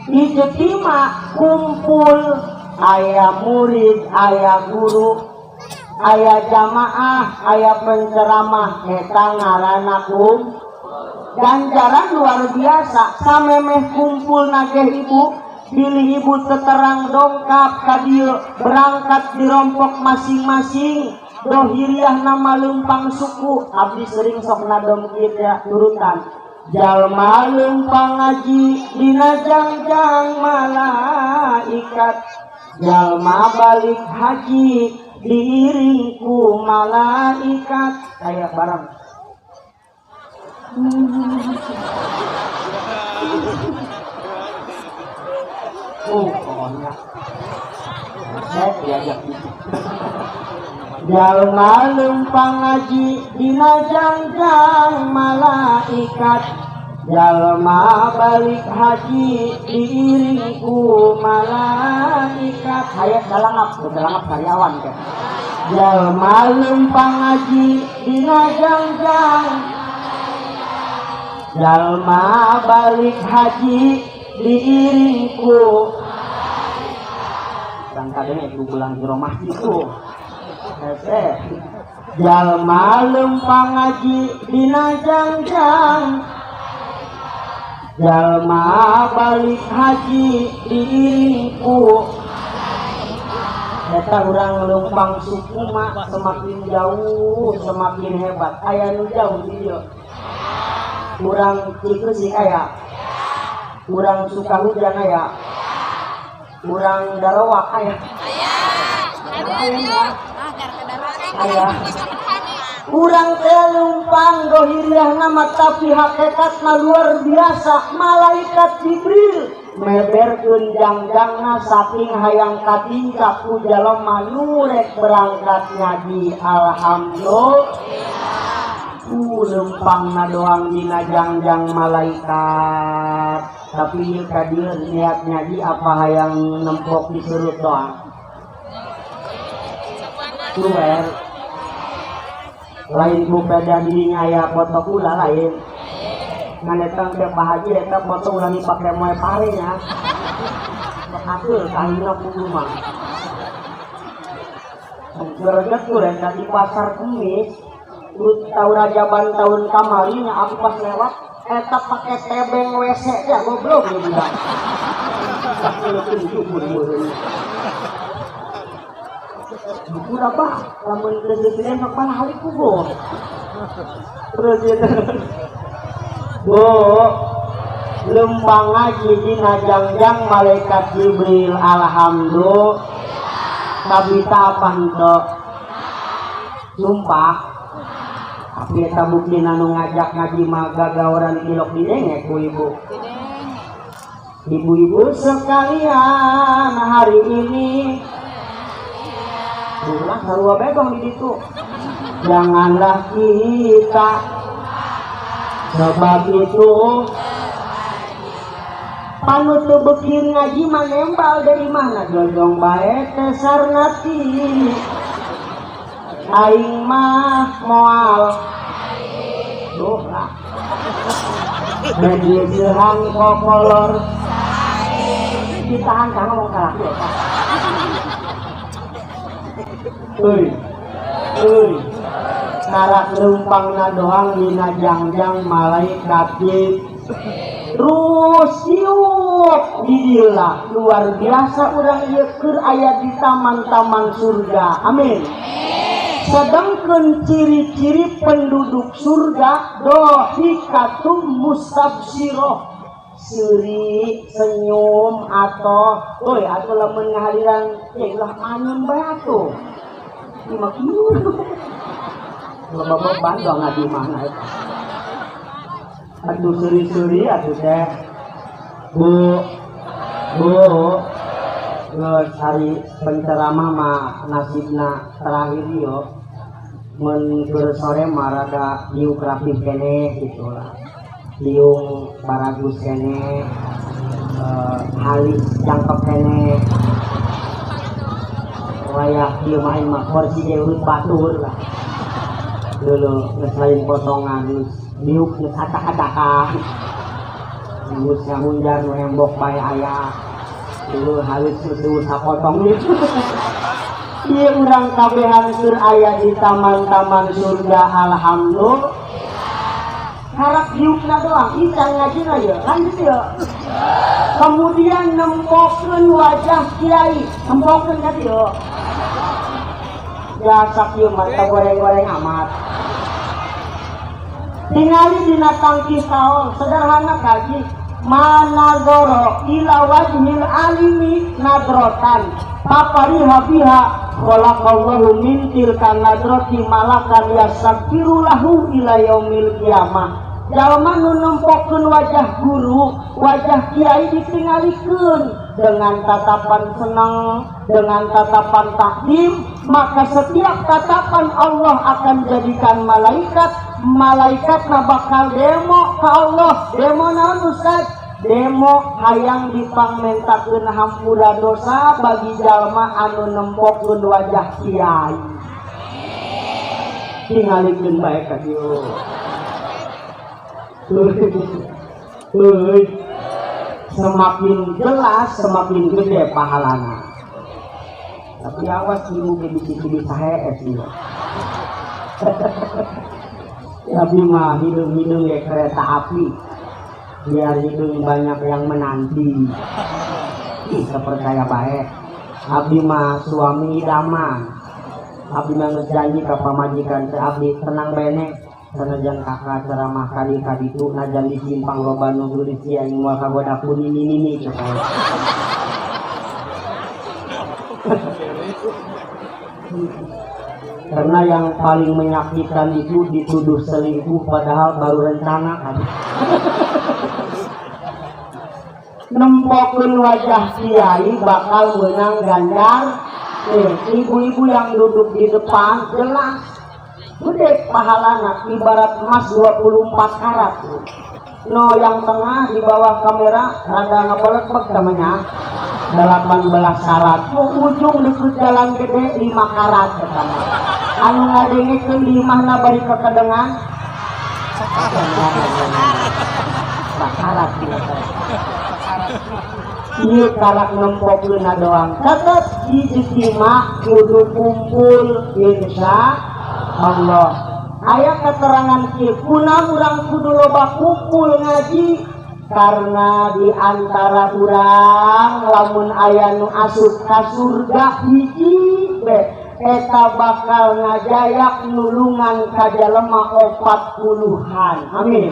Ijtima kumpul aya murid, aya guru, aya jamaah, aya penceramah, eta ngaranna kumpul. Ganjaran luar biasa. Samemeh kumpul nageh ibu, bilih ibu teterang dongkap ka dieu, berangkat dirompok masing-masing. Dohiriah nama lempang suku, abdi sering sok nadom kieu ya turutan. Jalma lempang ngaji dina jangjang malaikat, jalma balik haji diiring ku malaikat. Kayak bareng. Oh, pokoknya saya diajak gitu. Jalma lempang ngaji dina jangjang malaikat, jalma balik haji diiring ku malaikat. Hayat dalangap, dalangap karyawan kan. Jalma lempang ngaji dina jangjang, jalma balik haji diiring ku. Kadang-kadang itu bulan di rumah itu. Jalma lempang ngaji dina jangjang, jalma balik haji diiring ku. Eta urang lempang suku mah semakin jauh semakin hebat. Aya nu jauh di dieu. Urang Cikesik aya, urang Sukahujan aya, urang Darawak aya. Aya. Urang teh lempang dohiriah nama tapi hakikatna luar biasa. Malaikat Jibril meberkeun jangjangna saking hayang katingkah ku jalma nu rek berangkat ngaji. Alhamdulillah. Ku lempangna doang dina jangjang malaikat. Tapi ieu ka dieu niat ngaji apa hayang nempok disurut doang. Luer. Lain ku peda dirinya aya foto kula lain. Ngan eta teh Pak Haji eta foto ulah dipake moe pare nya. Bakatul kahina kudu mah. Greget ku eta di pasar Kemis. Tahu Rajaban tahun kamari nya aku pas lewat eta pake tebeng WC ya goblok ya budak. Buku apa? Lamun presiden sok panahalik ku go. Presiden. Bu, lempang ngaji dina jangjang malaikat Jibril. Alhamdulillah. Kabita apa henteu? Sumpah. Tapi eta buktina nu ngajak ngaji mah gagaoran tilok didenge ku ibu. Ibu-ibu sekalian hari ini ulah sarua bedong di ditu. Janganlah kita sebab itu panutup beuki ngaji mah nembal dari mana jojong bae teh sarnati. Aing mah moal duh lah. Media sehang kokolor ditahan kan ngomong kalah eta. Euy. Euy. Karak leumpangna doang dina jangjang malaikat terus siup di dieu lah. Luar biasa urang ieu keur aya di taman-taman surga. Amin. Sedangkan ciri-ciri penduduk surga dohikatum mustabsiroh, seuri senyum atau oi atuh lamun ngahaliran ya ulah manyun bae atuh. Ieu mah kieu. Loba beban doang ngadi mana eta. Atuh seuri-seuri atuh teh. Bu. Bu. Geus hari penceramah mah nasibna terakhir ieu. Mun keur sore mah rada diuk rapih keneh gitu lah. Liung baragus keneh, halis jangkep keneh. Wayah ieu mah aing mah kursi ge urut batur lah. Leuleung geus lain potongan geus diuk geus acak-acakan. Geus ngahunjar nu embok bae aya. Leuleung halis geus eueuh sapotong gitu. Ieu urang kabehan keur aya di taman-taman surga. Alhamdulillah. Harap diukna doang, ican ngajina ya, lanjut ya. Kemudian nempokeun wajah kiai, nempokeun ka dieu. Biasa kieu mah teu goreng-goreng amat. Tingali dina tangkis kaol, sederhana kaji. Manazoro ila wajhil alimi nadrotan papariha biha khalaqallahu min tilka nadrati malakan yastaghfiru lahu ila yaumil qiyamah. Jalma nu nempokeun wajah guru, wajah kiai ditingalikeun dengan tatapan senang, dengan tatapan takdim, maka setiap tatapan Allah akan jadikan malaikat, malaikat bakal demo ke Allah. Demo naon Ustaz? Demo hayang dipangmentakeun hampura dosa bagi jalma anu nempokeun wajah kiai. Tingalikeun bae ka dieu. Semakin jelas semakin gede pahalana. Tapi awas ibu ge bisi bisa hees ieu. Tapi mah hidung-hidung ge kereta api. Biar hidung banyak yang menanti. Ih, percaya baik. Abdi mah suami idaman. Abdi mah geus janji ka pamajikan teh abdi tenang bene. Sanajan kakak ceramah kali kaditu najan disimpang loba nu geulis aing moal kagoda ku nini-nini cenah. Karena yang paling menyakitkan itu dituduh selingkuh padahal baru rencana kan. Nempokeun wajah kiai bakal menang ganjar. Ibu-ibu yang duduk di depan jelas gede pahalana ibarat emas 24 karat. No yang tengah di bawah kamera rada ngebelepek namanya 18 karat. Nu ujung deket jalan gede 5 karat pertama. Anu ngadengekeun di imahna bari kekedengan sakarat gitu. Ieu karak nempokeunna doang. Catet ijtima kudu kumpul insya Allah. Aya keterangan kieu kuna urang kudu loba kumpul ngaji karena di antara urang lamun aya nu asup ka surga hiji we eta bakal ngajayak nulungan ka jalema 40-an. Amin.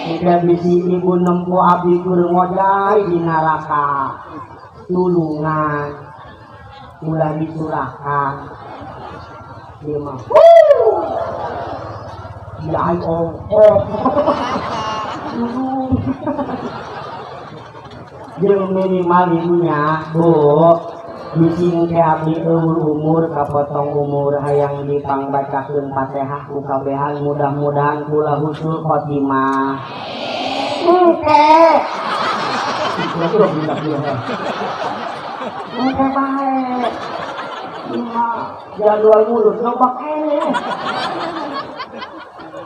Jika bisi ibu nempo abdi keur ngojay di neraka nulungan ulah disurahkan. Dia mah ya oh jeung minimal ibunya bu bisi engke abdi eueuh umur kapotong umur hayang dipangbacakeun Fatihah ku kabehan mudah-mudahan kula husnul khotimah. Engke engke bae lima jadwal mulut nobak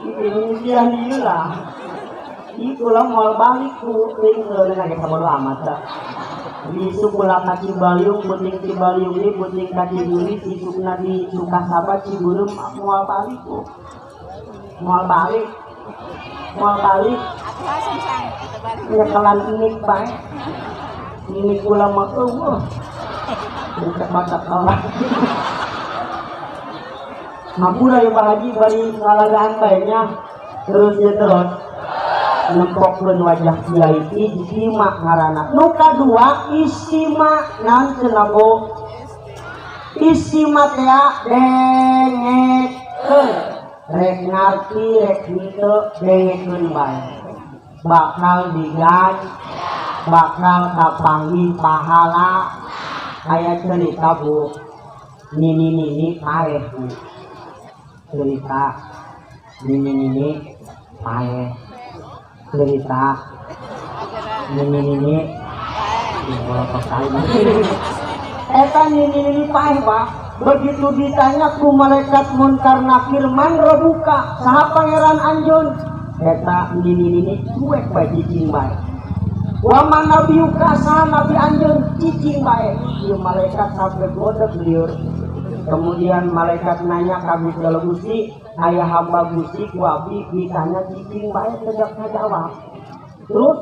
ini dia lah itulah mau balik ku tinggal lagi sama lu amat dah isuk ulah ka Cibaliung puting Cibaliung ini puting ka Ciburi isuk nadi Sukasaba Cibeureum moal balik ku moal balik nyekelan inik bae inik kula mah eueuh buka mata kalah. Hampura ya Pak Haji bari ngalagaan bae nya. Terus ya terus nempokkeun wajah kiai ijtima ngaranna. Nu kadua istima naon cenah Bu? Istima teh dengekeun. Rek ngarti rek henteu dengekeun bae. Bakal digan, bakal kapanggih pahala. Aya cerita Bu, nini-nini paeh Bu. Cerita nini-nini paeh. Cerita nini-nini eta nini-nini paeh Pak. Begitu ditanya ku malaikat munkar nakir man robuka saha pangeran anjeun, eta nini-nini cuek bae cicing bae. Wa man nabiyuka saha nabi anjeun cicing bae. Ieu malaikat sampai godeg lieur. Kemudian malaikat nanya ka Gusti Allah, Gusti, aya hamba Gusti ku abdi ditanya cicing bae teu ngajawab. Terus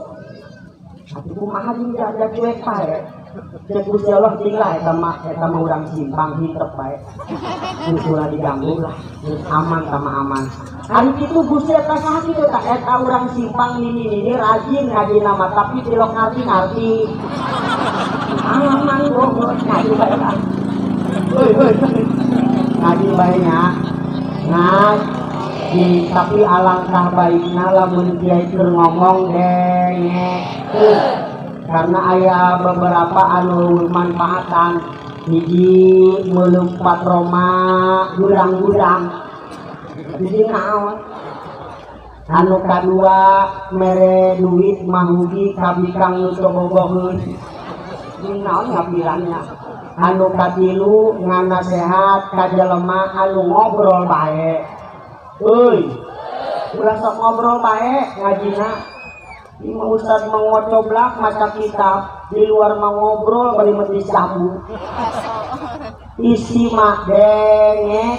atuh kumaha jeung jaga cuek bae. Cek Gusti Allah cing lah eta mah urang simpang hitep bae. Geus ulah diganggu lah, geus aman sama aman. Ari kitu Gusti eta saha kitu tah eta urang simpang nini-nini rajin ngaji nama tapi tilok ngarti-ngarti. Aman goblok ngaji bae lah. Hoi hoi. Ngaji bae nya. Ngaji tapi alangkah baikna lamun kiai keur ngomong dengekeun. Karena aya beberapa anu manfaatan hiji meuleup Roma gurang-gurang. Hiji naon? Anu kadua mere duit mahugi ka bikang nu teu bogoheun. Jeung naon ngapirannya? Anu katilu nganasehat ka jelema anu ngobrol bae. Euy, ulah sok ngobrol bae ngajina. Imam Ustad mau ngocoblak maca kitab, di luar mau ngobrol bari meti sabu. Isi mah denge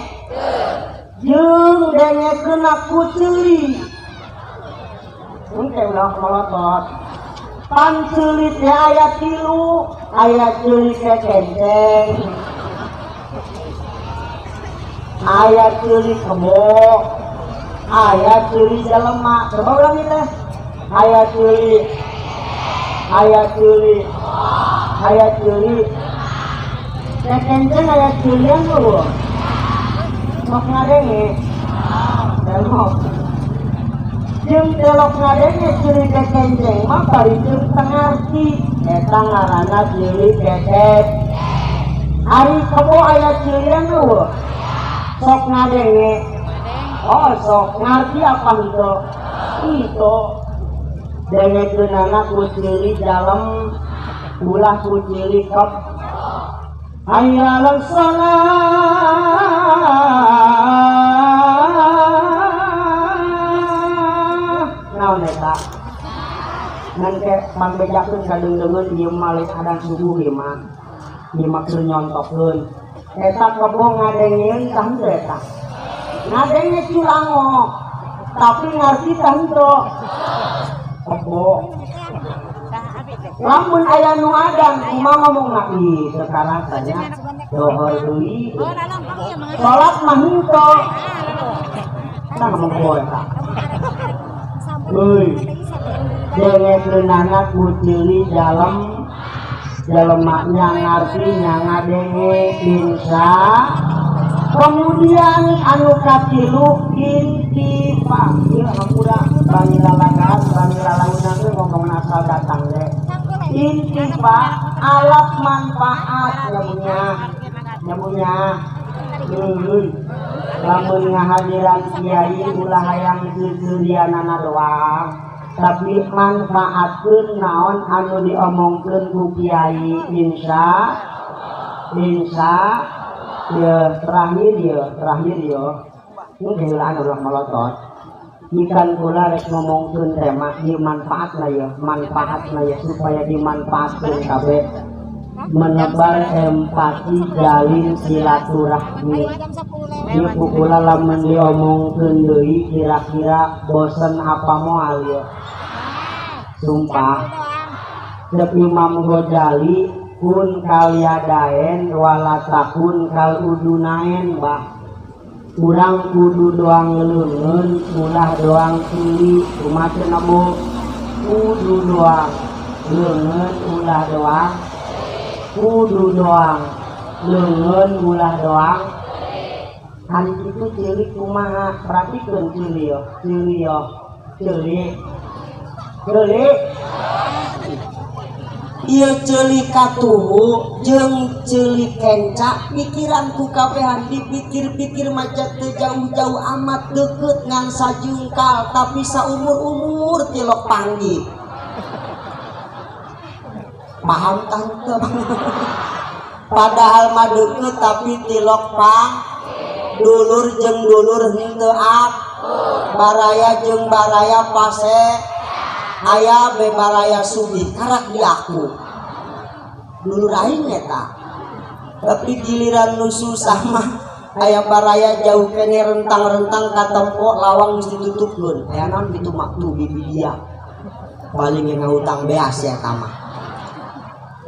jeung dengekeun ku ceuli. Engke ulah melotot. Pan ceuli teh aya tilu, aya ceuli kekenceng, aya ceuli kebo, aya ceuli jelema. Coba ulangi teh. Aya ceuli, aya ceuli, aya ceuli. Kekenceng aya ceulian eueuh. Sok ngadenge. Telok. Jeung telok ngadenge ceuli kekenceng mah bari jeung teu ngarti. Eta ngaranna ceuli kekek. Ari kebo aya ceulian eueuh. Sok ngadenge. Oh, sok ngarti apa henteu? Itu. Dengekeunana ku ceuli dalem, ulah ku ceuli kep. Hayya 'alal shalah. Naon eta? Ngan ke pangbejakeun ka deung-deungeun ieu mah lain adan subuh ieu mah. Ieu mah keur nyontokeun. Eta kebo ngadengeun tah henteu eta. Ngadenge curango, tapi ngarti tah henteu. Kebo. Lamun aya nu adan kumaha ngomongna ih teu karasanya dohor deui. Salat mah henteu. Tah ngomong kebo eta. Euy. Dengekeunana ku ceuli dalem, jelema nya ngarti nya ngadenge insya. Kemudian anu katilu intifa. Ieu hampura bani lalagaan bani lalaunan teh ngomong asal datang ge. Intifa alat manfaat nyamunya. Nyamunya. Euy. Lamun ngahadiran kiai ulah hayang seuseurianana doang, tapi manfaatkeun naon anu diomongkeun ku kiai insya. Insya ya terakhir ya terakhir ya. Ini heulaan ulah melotot. Ikan kula rek ngomongkeun tema ieu manfaatna ya, manfaatna ya supaya dimanfaatkeun kabeh. Menebar empati jalin silaturahmi. Ieu ku kula lamun diomongkeun deui kira-kira bosen apa moal ya. Sumpah. Cek Imam Ghazali kun kalyadaen wala takun kal udunaen bah. Urang kudu doang leungeun ulah doang ceuli kumaha cenah Bu? Kudu doang leungeun ulah doang, kudu doang leungeun ulah doang. Hari itu ceuli kumaha? Perhatikeun ceuli yo, ceuli yo, ceuli, ceuli. Ieu ceuli katuhu jeung ceuli kenca pikiran ku kabehan dipikir-pikir maca teu jauh-jauh amat deukeut ngan sajungkal tapi saumur-umur tilok panggih. Paham tante? Padahal mah deukeut tapi tilok pang dulur jeung dulur henteu ak baraya jeung baraya pase aya be baraya sugih karak di aku dulur aing eta. Tapi giliran nu susah mah aya baraya jauh kene rentang-rentang katempo lawang geus ditutupkeun. Aya naon kitu mah tuh bibi dia. Paling yang ngahutang beas ya eta mah.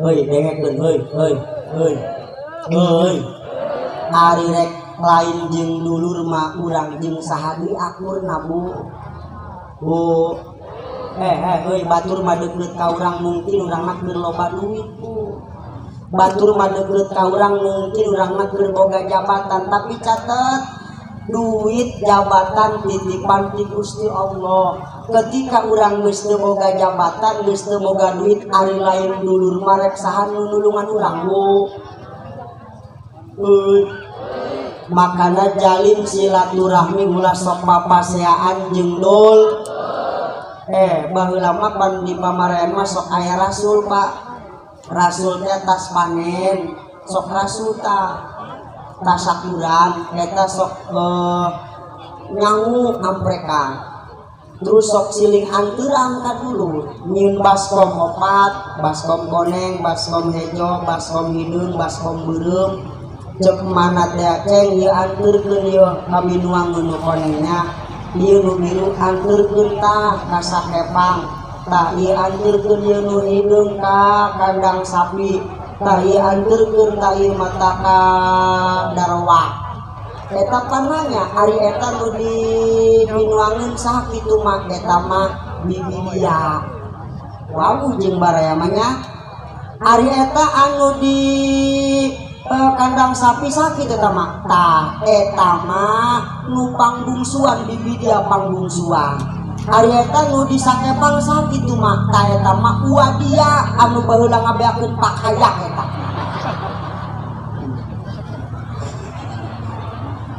Heuy dengekeun heuy heuy heuy. Heuy. Ari rek lain jeung dulur mah urang jeung saha deui akurna Bu. Bu. Heuy batur mah deukeut ka urang mungkin urang mah keur loba duit Bu. Batur mah deukeut ka urang mungkin urang mah keur boga jabatan, tapi catet duit jabatan titipan ti Gusti Allah. Ketika urang geus teu boga jabatan, geus teu boga duit, ari lain dulur mah rek saha nu nulungan urang Bu. Euy. Makana jalin silaturahmi ulah sok papaseaan jeung dul. Baheula mah pan di pamarayan mah sok aya rasul Pak. Rasul teh tas panen, sok rasul ta tasakuran eta sok nyangu amprekan. Terus sok siling anterang ka dulu nyieun baskom opat, baskom koneng, baskom hejo, baskom hideung, baskom beureum. Cek mana teh ceng ieu anterkeun ieu kabinuang nu konengnya, ieu nu biru anterkeun tah ka sakepang. Tah ieu anterkeun ieu nu hideung ka kandang sapi, tah ieu anterkeun tah ieu mata ka darwa. Eta pananya ari eta nu dibinuangeun saha kitu mah eta mah bibi dia. Wawuh jeung baraya mah nya. Ari eta anu di kandang sapi sakit eta mah. Tah eta mah nu pangbungsuan bibi dia pangbungsuan. Ari eta nu disakepang sakitu mah tah eta mah ua dia anu baheula ngabeakeun pakaya eta.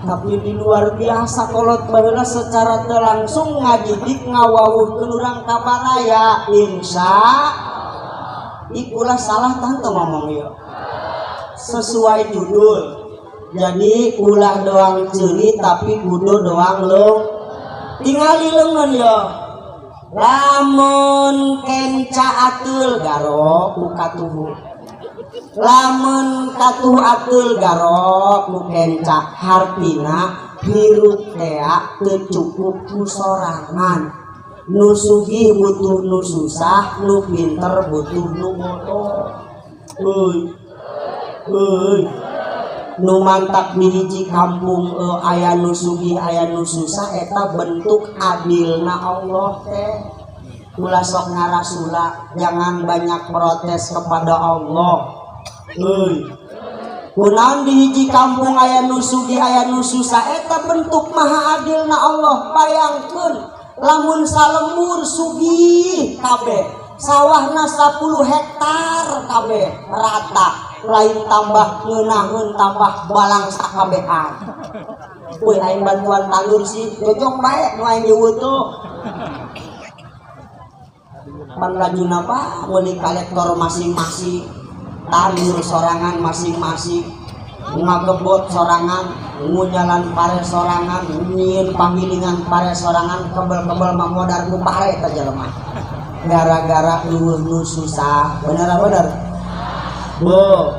Tapi di luar biasa kolot baheula secara teu langsung ngadidik ngawawuhkeun urang ka baraya insya ikulah salah tante ngomong ieu. Sesuai judul. Jadi ulah doang ceuli tapi kudu doang leung. Tingali leungeun yo. Lamun kenca ateul garo ku katuhu. Lamun katuhu ateul garo ku kenca, hartina hirup tea teu cukup ku sorangan. Nu sugih butuh nu susah, nu pinter butuh nu bodoh. Euy. Euy. Nu mantak di hiji kampung aya nu sugih aya nu susah eta bentuk adilna Allah teh. Ulah sok ngarasula, jangan banyak protes kepada Allah. Euy. Kunaon di hiji kampung aya nu sugih aya nu susah eta bentuk maha adilna Allah. Bayangkeun lamun salembur sugih kabeh, sawahna 10 hektar kabeh rata. Lain tambah ngeunaheun tambah balang sakabehan. Weuh aing bantuan tandur sih jojong bae nu aing dieuweut tuh. Pan lajuna apa meuli kolektor masing-masing, tandur sorangan masing-masing, ngagebot sorangan, ngunyalan pare sorangan, nyieun panggilingan pare sorangan, kebel-kebel mamodar ku pare eta jelema. Gara-gara eueuh nu susah, bener apa bener? Bu,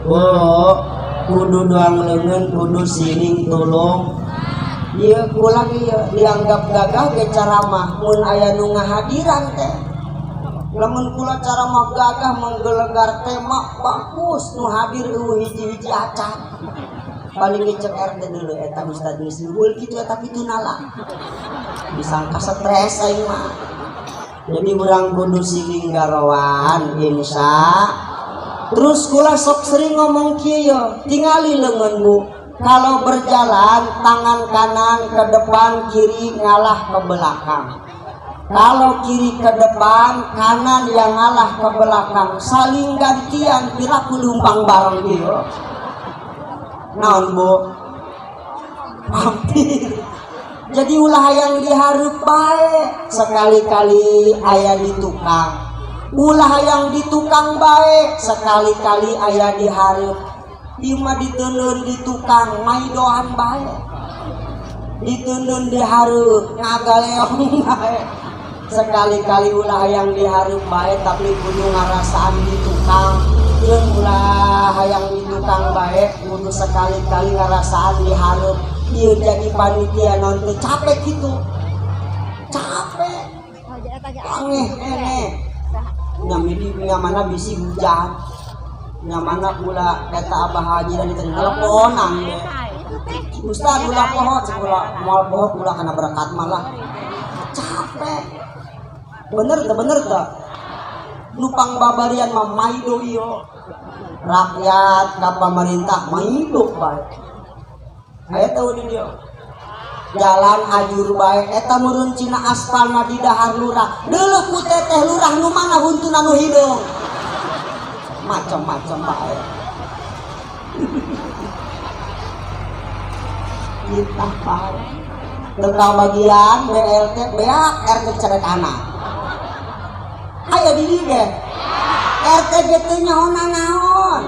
bu, kudu doang leungeun, kudu siring tulung. Ieu kula ieu dianggap gagah ge caramah mun aya nu ngahadiran teh. Lamun kula caramah gagah menggelegar tema bagus nu hadir eueuh hiji-hiji acan. Paling ge cek RT dulu eta ustad geus luhur kitu eta kitu nala. Disangka stres aing mah. Jadi urang kudu siring garowan insya. Terus kula sok sering ngomong kieu yo, tingali leungeun Bu. Kalau berjalan tangan kanan ke depan, kiri ngalah ke belakang. Kalau kiri ke depan, kanan yang ngalah ke belakang, saling gantian piraku lumpang bareng kieu. Naon Bu? Hampir. Jadi ulah yang dihareup bae, sekali-kali aya di tukang. Ulah yang di tukang bae, sekali-kali aya di hareup. Ieu mah diteundeun di tukang, maidoan bae. Diteundeun di hareup, ngagaleong bae. Sekali-kali ulah yang dihareup bae tapi kudu ngarasaan di tukang. Keun ulah hayang di tukang bae, kudu sekali-kali ngarasaan dihareup. Ieu jadi panitia naon teu capek kitu. Capek. Aneh aneh. Nyami di mana bisi hujan. Nyamana kula eta Abah Haji dan diteleponan ge. Ustaz ulah poho cek ulah moal poho kula kana berkat malah. Capek. Bener teu bener teu? Nupang babarian mah maido ieu. Rakyat ka pamarintah maido bae. Aya teu di dieu. Jalan ajur bae eta meureun cina aspalna di dahar lurah. Deuleuh ku teteh lurah nu mana huntuna nu hideung. Macam-macam bae. Kita bae. Tentang bagian BLT beak RT cerek anak. Ayo di dieu ge. RT ge teu nyaho naon.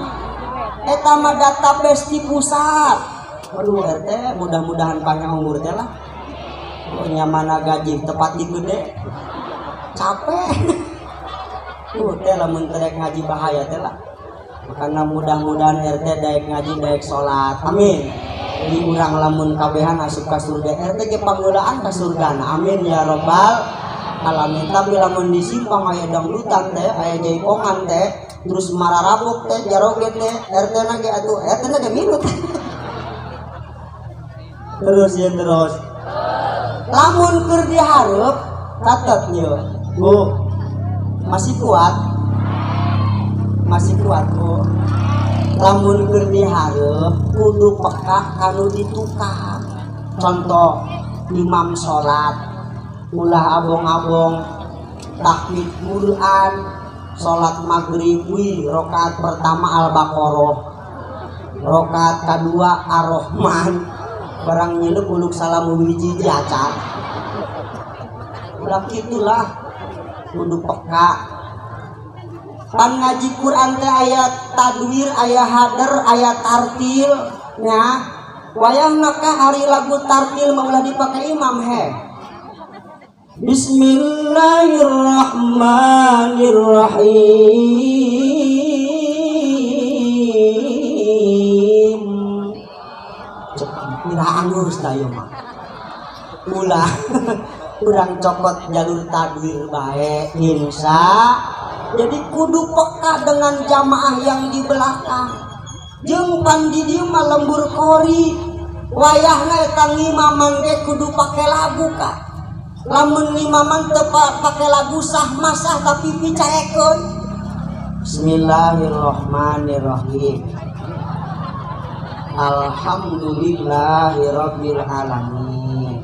Eta mah database di pusat. Aduh RT mudah-mudahan panjang umur teh lah. Nya mana gaji tepat di gede. Capek. Tuh teh lamun terek ngaji bahaya teh lah. Makana mudah-mudahan RT daek ngaji daek salat. Amin. Di urang lamun kabehan asup ka surga RT ge panggulaan ka surgana. Amin ya robbal alamin. Tapi lamun di simpang aya dangdutan teh, aya jaipongan teh, terus mararabok teh, jaroget teh, RT na ge atuh RT na ge minut. Terus ya terus. Lamun keur dihareup catet ieu. Bu, masih kuat? Masih kuat, Bu. Lamun keur dihareup kudu peka kanu ditukar. Contoh imam salat ulah abong-abong tahmid Quran, salat maghrib wih rakaat pertama Al-Baqarah, rakaat kedua Ar-Rahman, barang nyiluk uluk salam wiji acan. Ulah kitulah kudu peka. Pan ngaji Quran teh aya tadwir, aya hadar, aya tartil nya. Wayahna ka ari lagu tartil mah ulah dipake imam he. Bismillahirrahmanirrahim. Cek kira anggus da ieu mah. Ulah urang cokot jalur tadwir bae insya. Jadi kudu peka dengan jamaah yang di belakang. Jeung pan di dieu mah lembur kori. Wayahna eta ngimaman ge kudu pake lagu ka. Lamun ngimaman teu pake lagu sah masah tapi picaekeun. Bismillahirrahmanirrahim. Alhamdulillahirabbil alamin.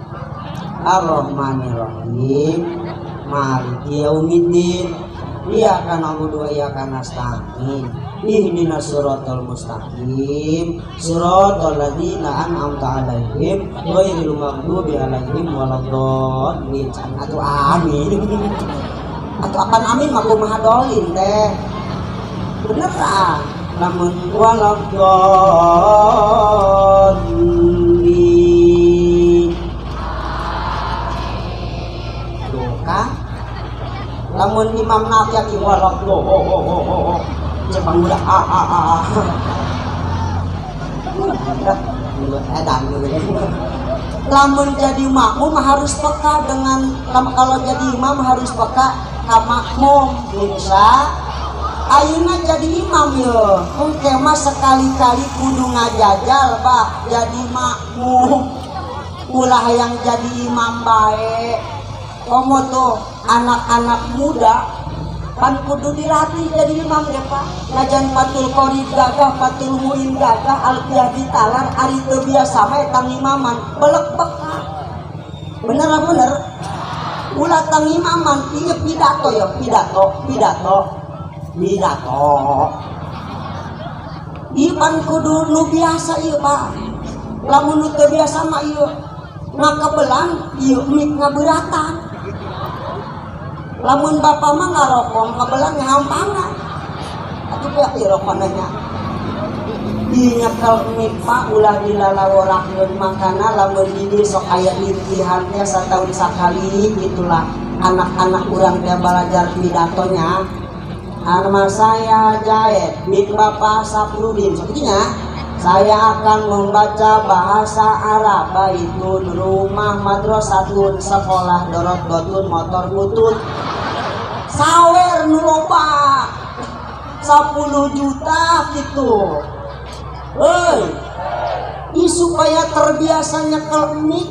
Arrahmanirrahim. Maliki yaumiddin. Iyyaka na'budu wa iyyaka nasta'in. Ihdinas siratal mustaqim. Siratal ladzina an'amta 'alaihim ghairil maghdubi 'alaihim waladdallin. Atuh amin. Atuh apan amin mah kumaha dolin teh. Bener ah. Lamun waladdallin. Tuh kan? Lamun imam nafiat waladdo Jepang udah a a a udah edan. Lamun jadi makmum harus peka dengan, kalau jadi imam harus peka ka makmum insya. Ayeuna jadi imam ye engke mah sekali-kali kudu ngajajal bah jadi makmum. Ulah yang jadi imam bae. Komo tuh anak-anak muda pan kudu dilatih jadi imam ya Pak. Najan Fathul Qorib gagah, Fathul Muin gagah, Alfiyah ditalar, ari teu biasa mah eta ngimaman belek beka. Bener bener. Ulah tang imaman ieu pidato ya, pidato, pidato, pidato. Ieu pan kudu nu biasa ieu Pak. Lamun nu teu biasa mah ieu ngakabelan ieu mik ngabeuratan. Lamun bapak mah ngarokong kabelan ngahampangan. Atuh pek ieu rokona nya. Nyekel mik mah ulah dilalaworakeun makana lamun di dieu sok aya latihan teh sataun sakali gitulah anak-anak urang teh belajar pidatonya. Nama saya Jaed bin Bapak Saprudin. Sepertinya saya akan membaca bahasa Arab. Baitun, rumah, madrasatun, sekolah, dorot dotun, motor butut. Sawer nu loba 10 juta gitu. Hei, supaya terbiasa nyekel mic.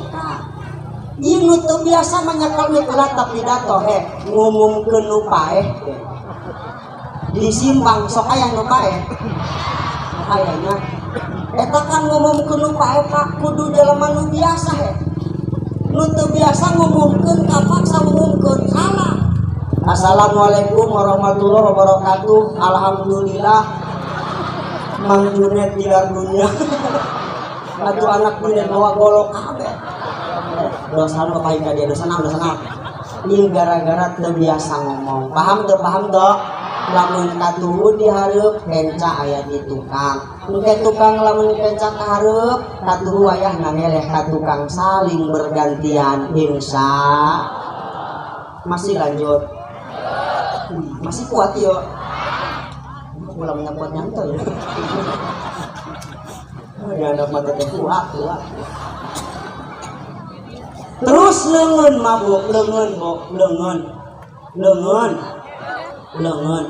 Ieu nu teu biasa mah nyekel mic ulah tapi pidato he ngumumkeun nu paeh. Di simpang sok aya nu paeh. Ayana eta kan ngumumkeun nu paeh Pak kudu jelema nu biasa he. Nu teu biasa ngumumkeun kapaksa ngumumkeun salah. Assalamualaikum warahmatullahi wabarakatuh. Alhamdulillah Mang Junet tilar dunia. Atuh anak Junet bawa golok kabeh. Dosa nu paling ka dia dosa naon dosa naon. Ieu gara-gara teu biasa ngomong. Paham teu paham teu? Lamun katuhu di hareup kenca aya di tukang. Engke tukang lamun kenca ka hareup katuhu ayah ngangeleh ka tukang saling bergantian insya. Masih lanjut. Masih kuat yo. Ulah menyangkut nyantol. Dianggap mata teh kuat, kuat. Terus leungeun mabuk, leungeun bok, leungeun. Leungeun. Leungeun.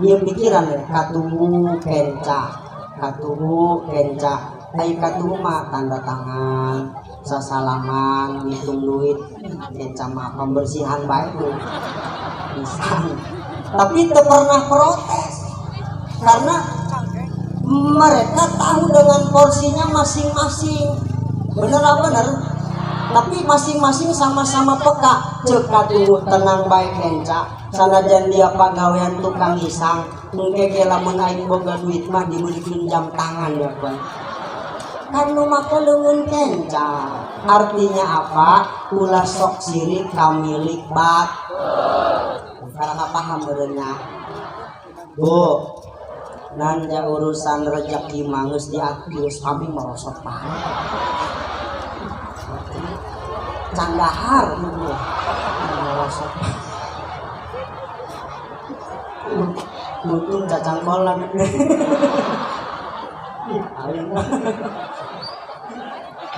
Ieu pikiran ya, katuhu kenca. Katuhu kenca. Ai katuhu mah tanda tangan, sasalaman, ngitung duit, kenca mah pembersihan bae tuh. Pisan. Tapi teu pernah protes. Karena mereka tahu dengan porsinya masing-masing. Bener apa bener? Tapi masing-masing sama-sama peka. Ceuk katuhu tenang bae kenca. Sanajan dia pagawean tukang isang, engke ge lamun aing boga duit mah dimeulikeun jam tangan ya Pak. Kan nu make leungeun kenca. Artinya apa? Ulah sok sirik ka milik bat. Karena paham beureunya. Bu, nanja urusan rezeki mah geus diatur kami merosot paham. Candahar ibu merosot. Untung cacang kolam.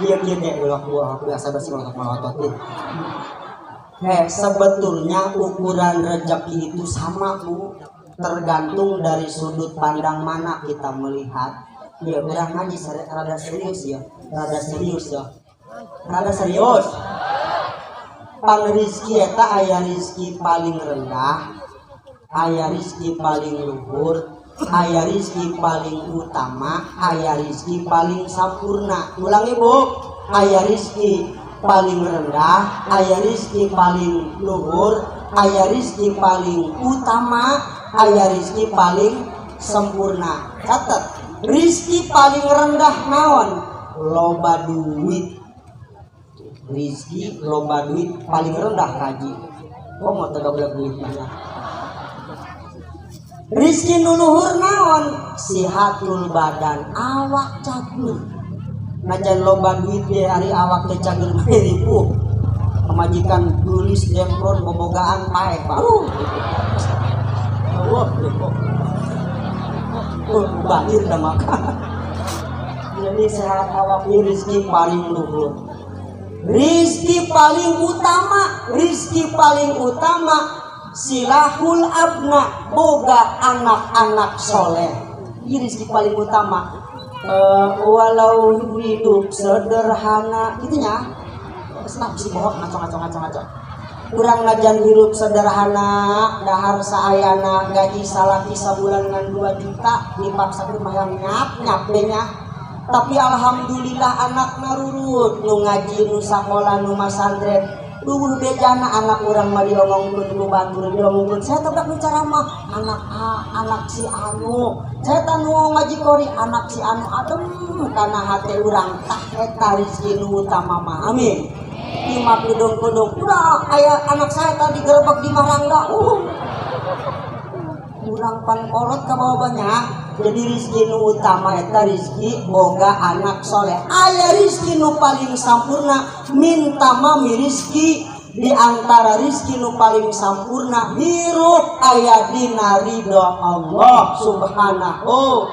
Iya iya kayak ulah buah biasa basi ulah melototin. Sebetulnya ukuran rezeki itu sama Bu, tergantung dari sudut pandang mana kita melihat. Ya orang ngaji rada serius ya, rada serius ya, rada serius. Pang rizki eta aya rizki paling rendah, aya rizki paling luhur, aya rizki paling utama, aya rizki paling sampurna. Ulangi Bu, aya rizki paling rendah, aya rizki paling luhur, aya rizki paling utama, aya rizki paling sempurna. Catat, rizki paling rendah naon? Loba duit. Rizki loba duit paling rendah kaji. Kok mau tegak duit banyak? Rizki nu luhur naon? Sihatul badan, awak cagur. Najan loba duit di hari awak teh cagur mah ribu. Pamajikan geulis demplon bobogaan paeh baru. Bahir dah maka. Jadi sehat awak ini rizki paling luhur. Rizki paling utama, rizki paling utama silahul abna, boga anak-anak soleh. Ini rizki paling utama. Walau hidup sederhana, gitunya. Senang sih bohong, ngaco. Kurang najan hidup sederhana, dahar saayana, gaji salaki sabulan ngan 2 juta, dipaksa mah yang nyap nya. Tapi alhamdulillah anak narurut, nu ngaji, nu sakola, nu masantren. Duh bejana anak urang mah diomongkeun ku batur, diomongkeun saya tabrak nu ceramah, anak A, anak si anu. Saya tanu ngaji kori, anak si anu adem kana hate urang tah eta rezeki nu utama mah. Amin. Lima kudung-kudung, udah aya anak saya tadi gerebek di Marangga. Urang pan kolot ka bawa banyak. Jadi rezeki nu utama eta rezeki boga anak soleh. Aya rezeki nu paling sampurna minta mami rezeki Di antara rizki nu paling sampurna, hirup aya dina ridho Allah Subhanahu.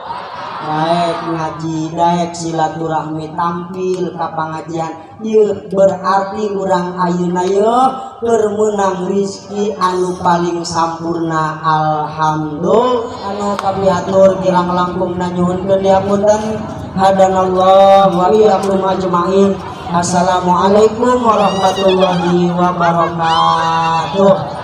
Daek ngaji, daek silaturahmi, tampil ka pangajian ieu, berarti urang ayeuna ye keur meunang rizki anu paling sampurna. Alhamdulillah. Anu kapihatur kirang langkungna nyuhunkeun dihapunten. Hadanallah wa iyyakum ajmain. Assalamualaikum warahmatullahi wabarakatuh.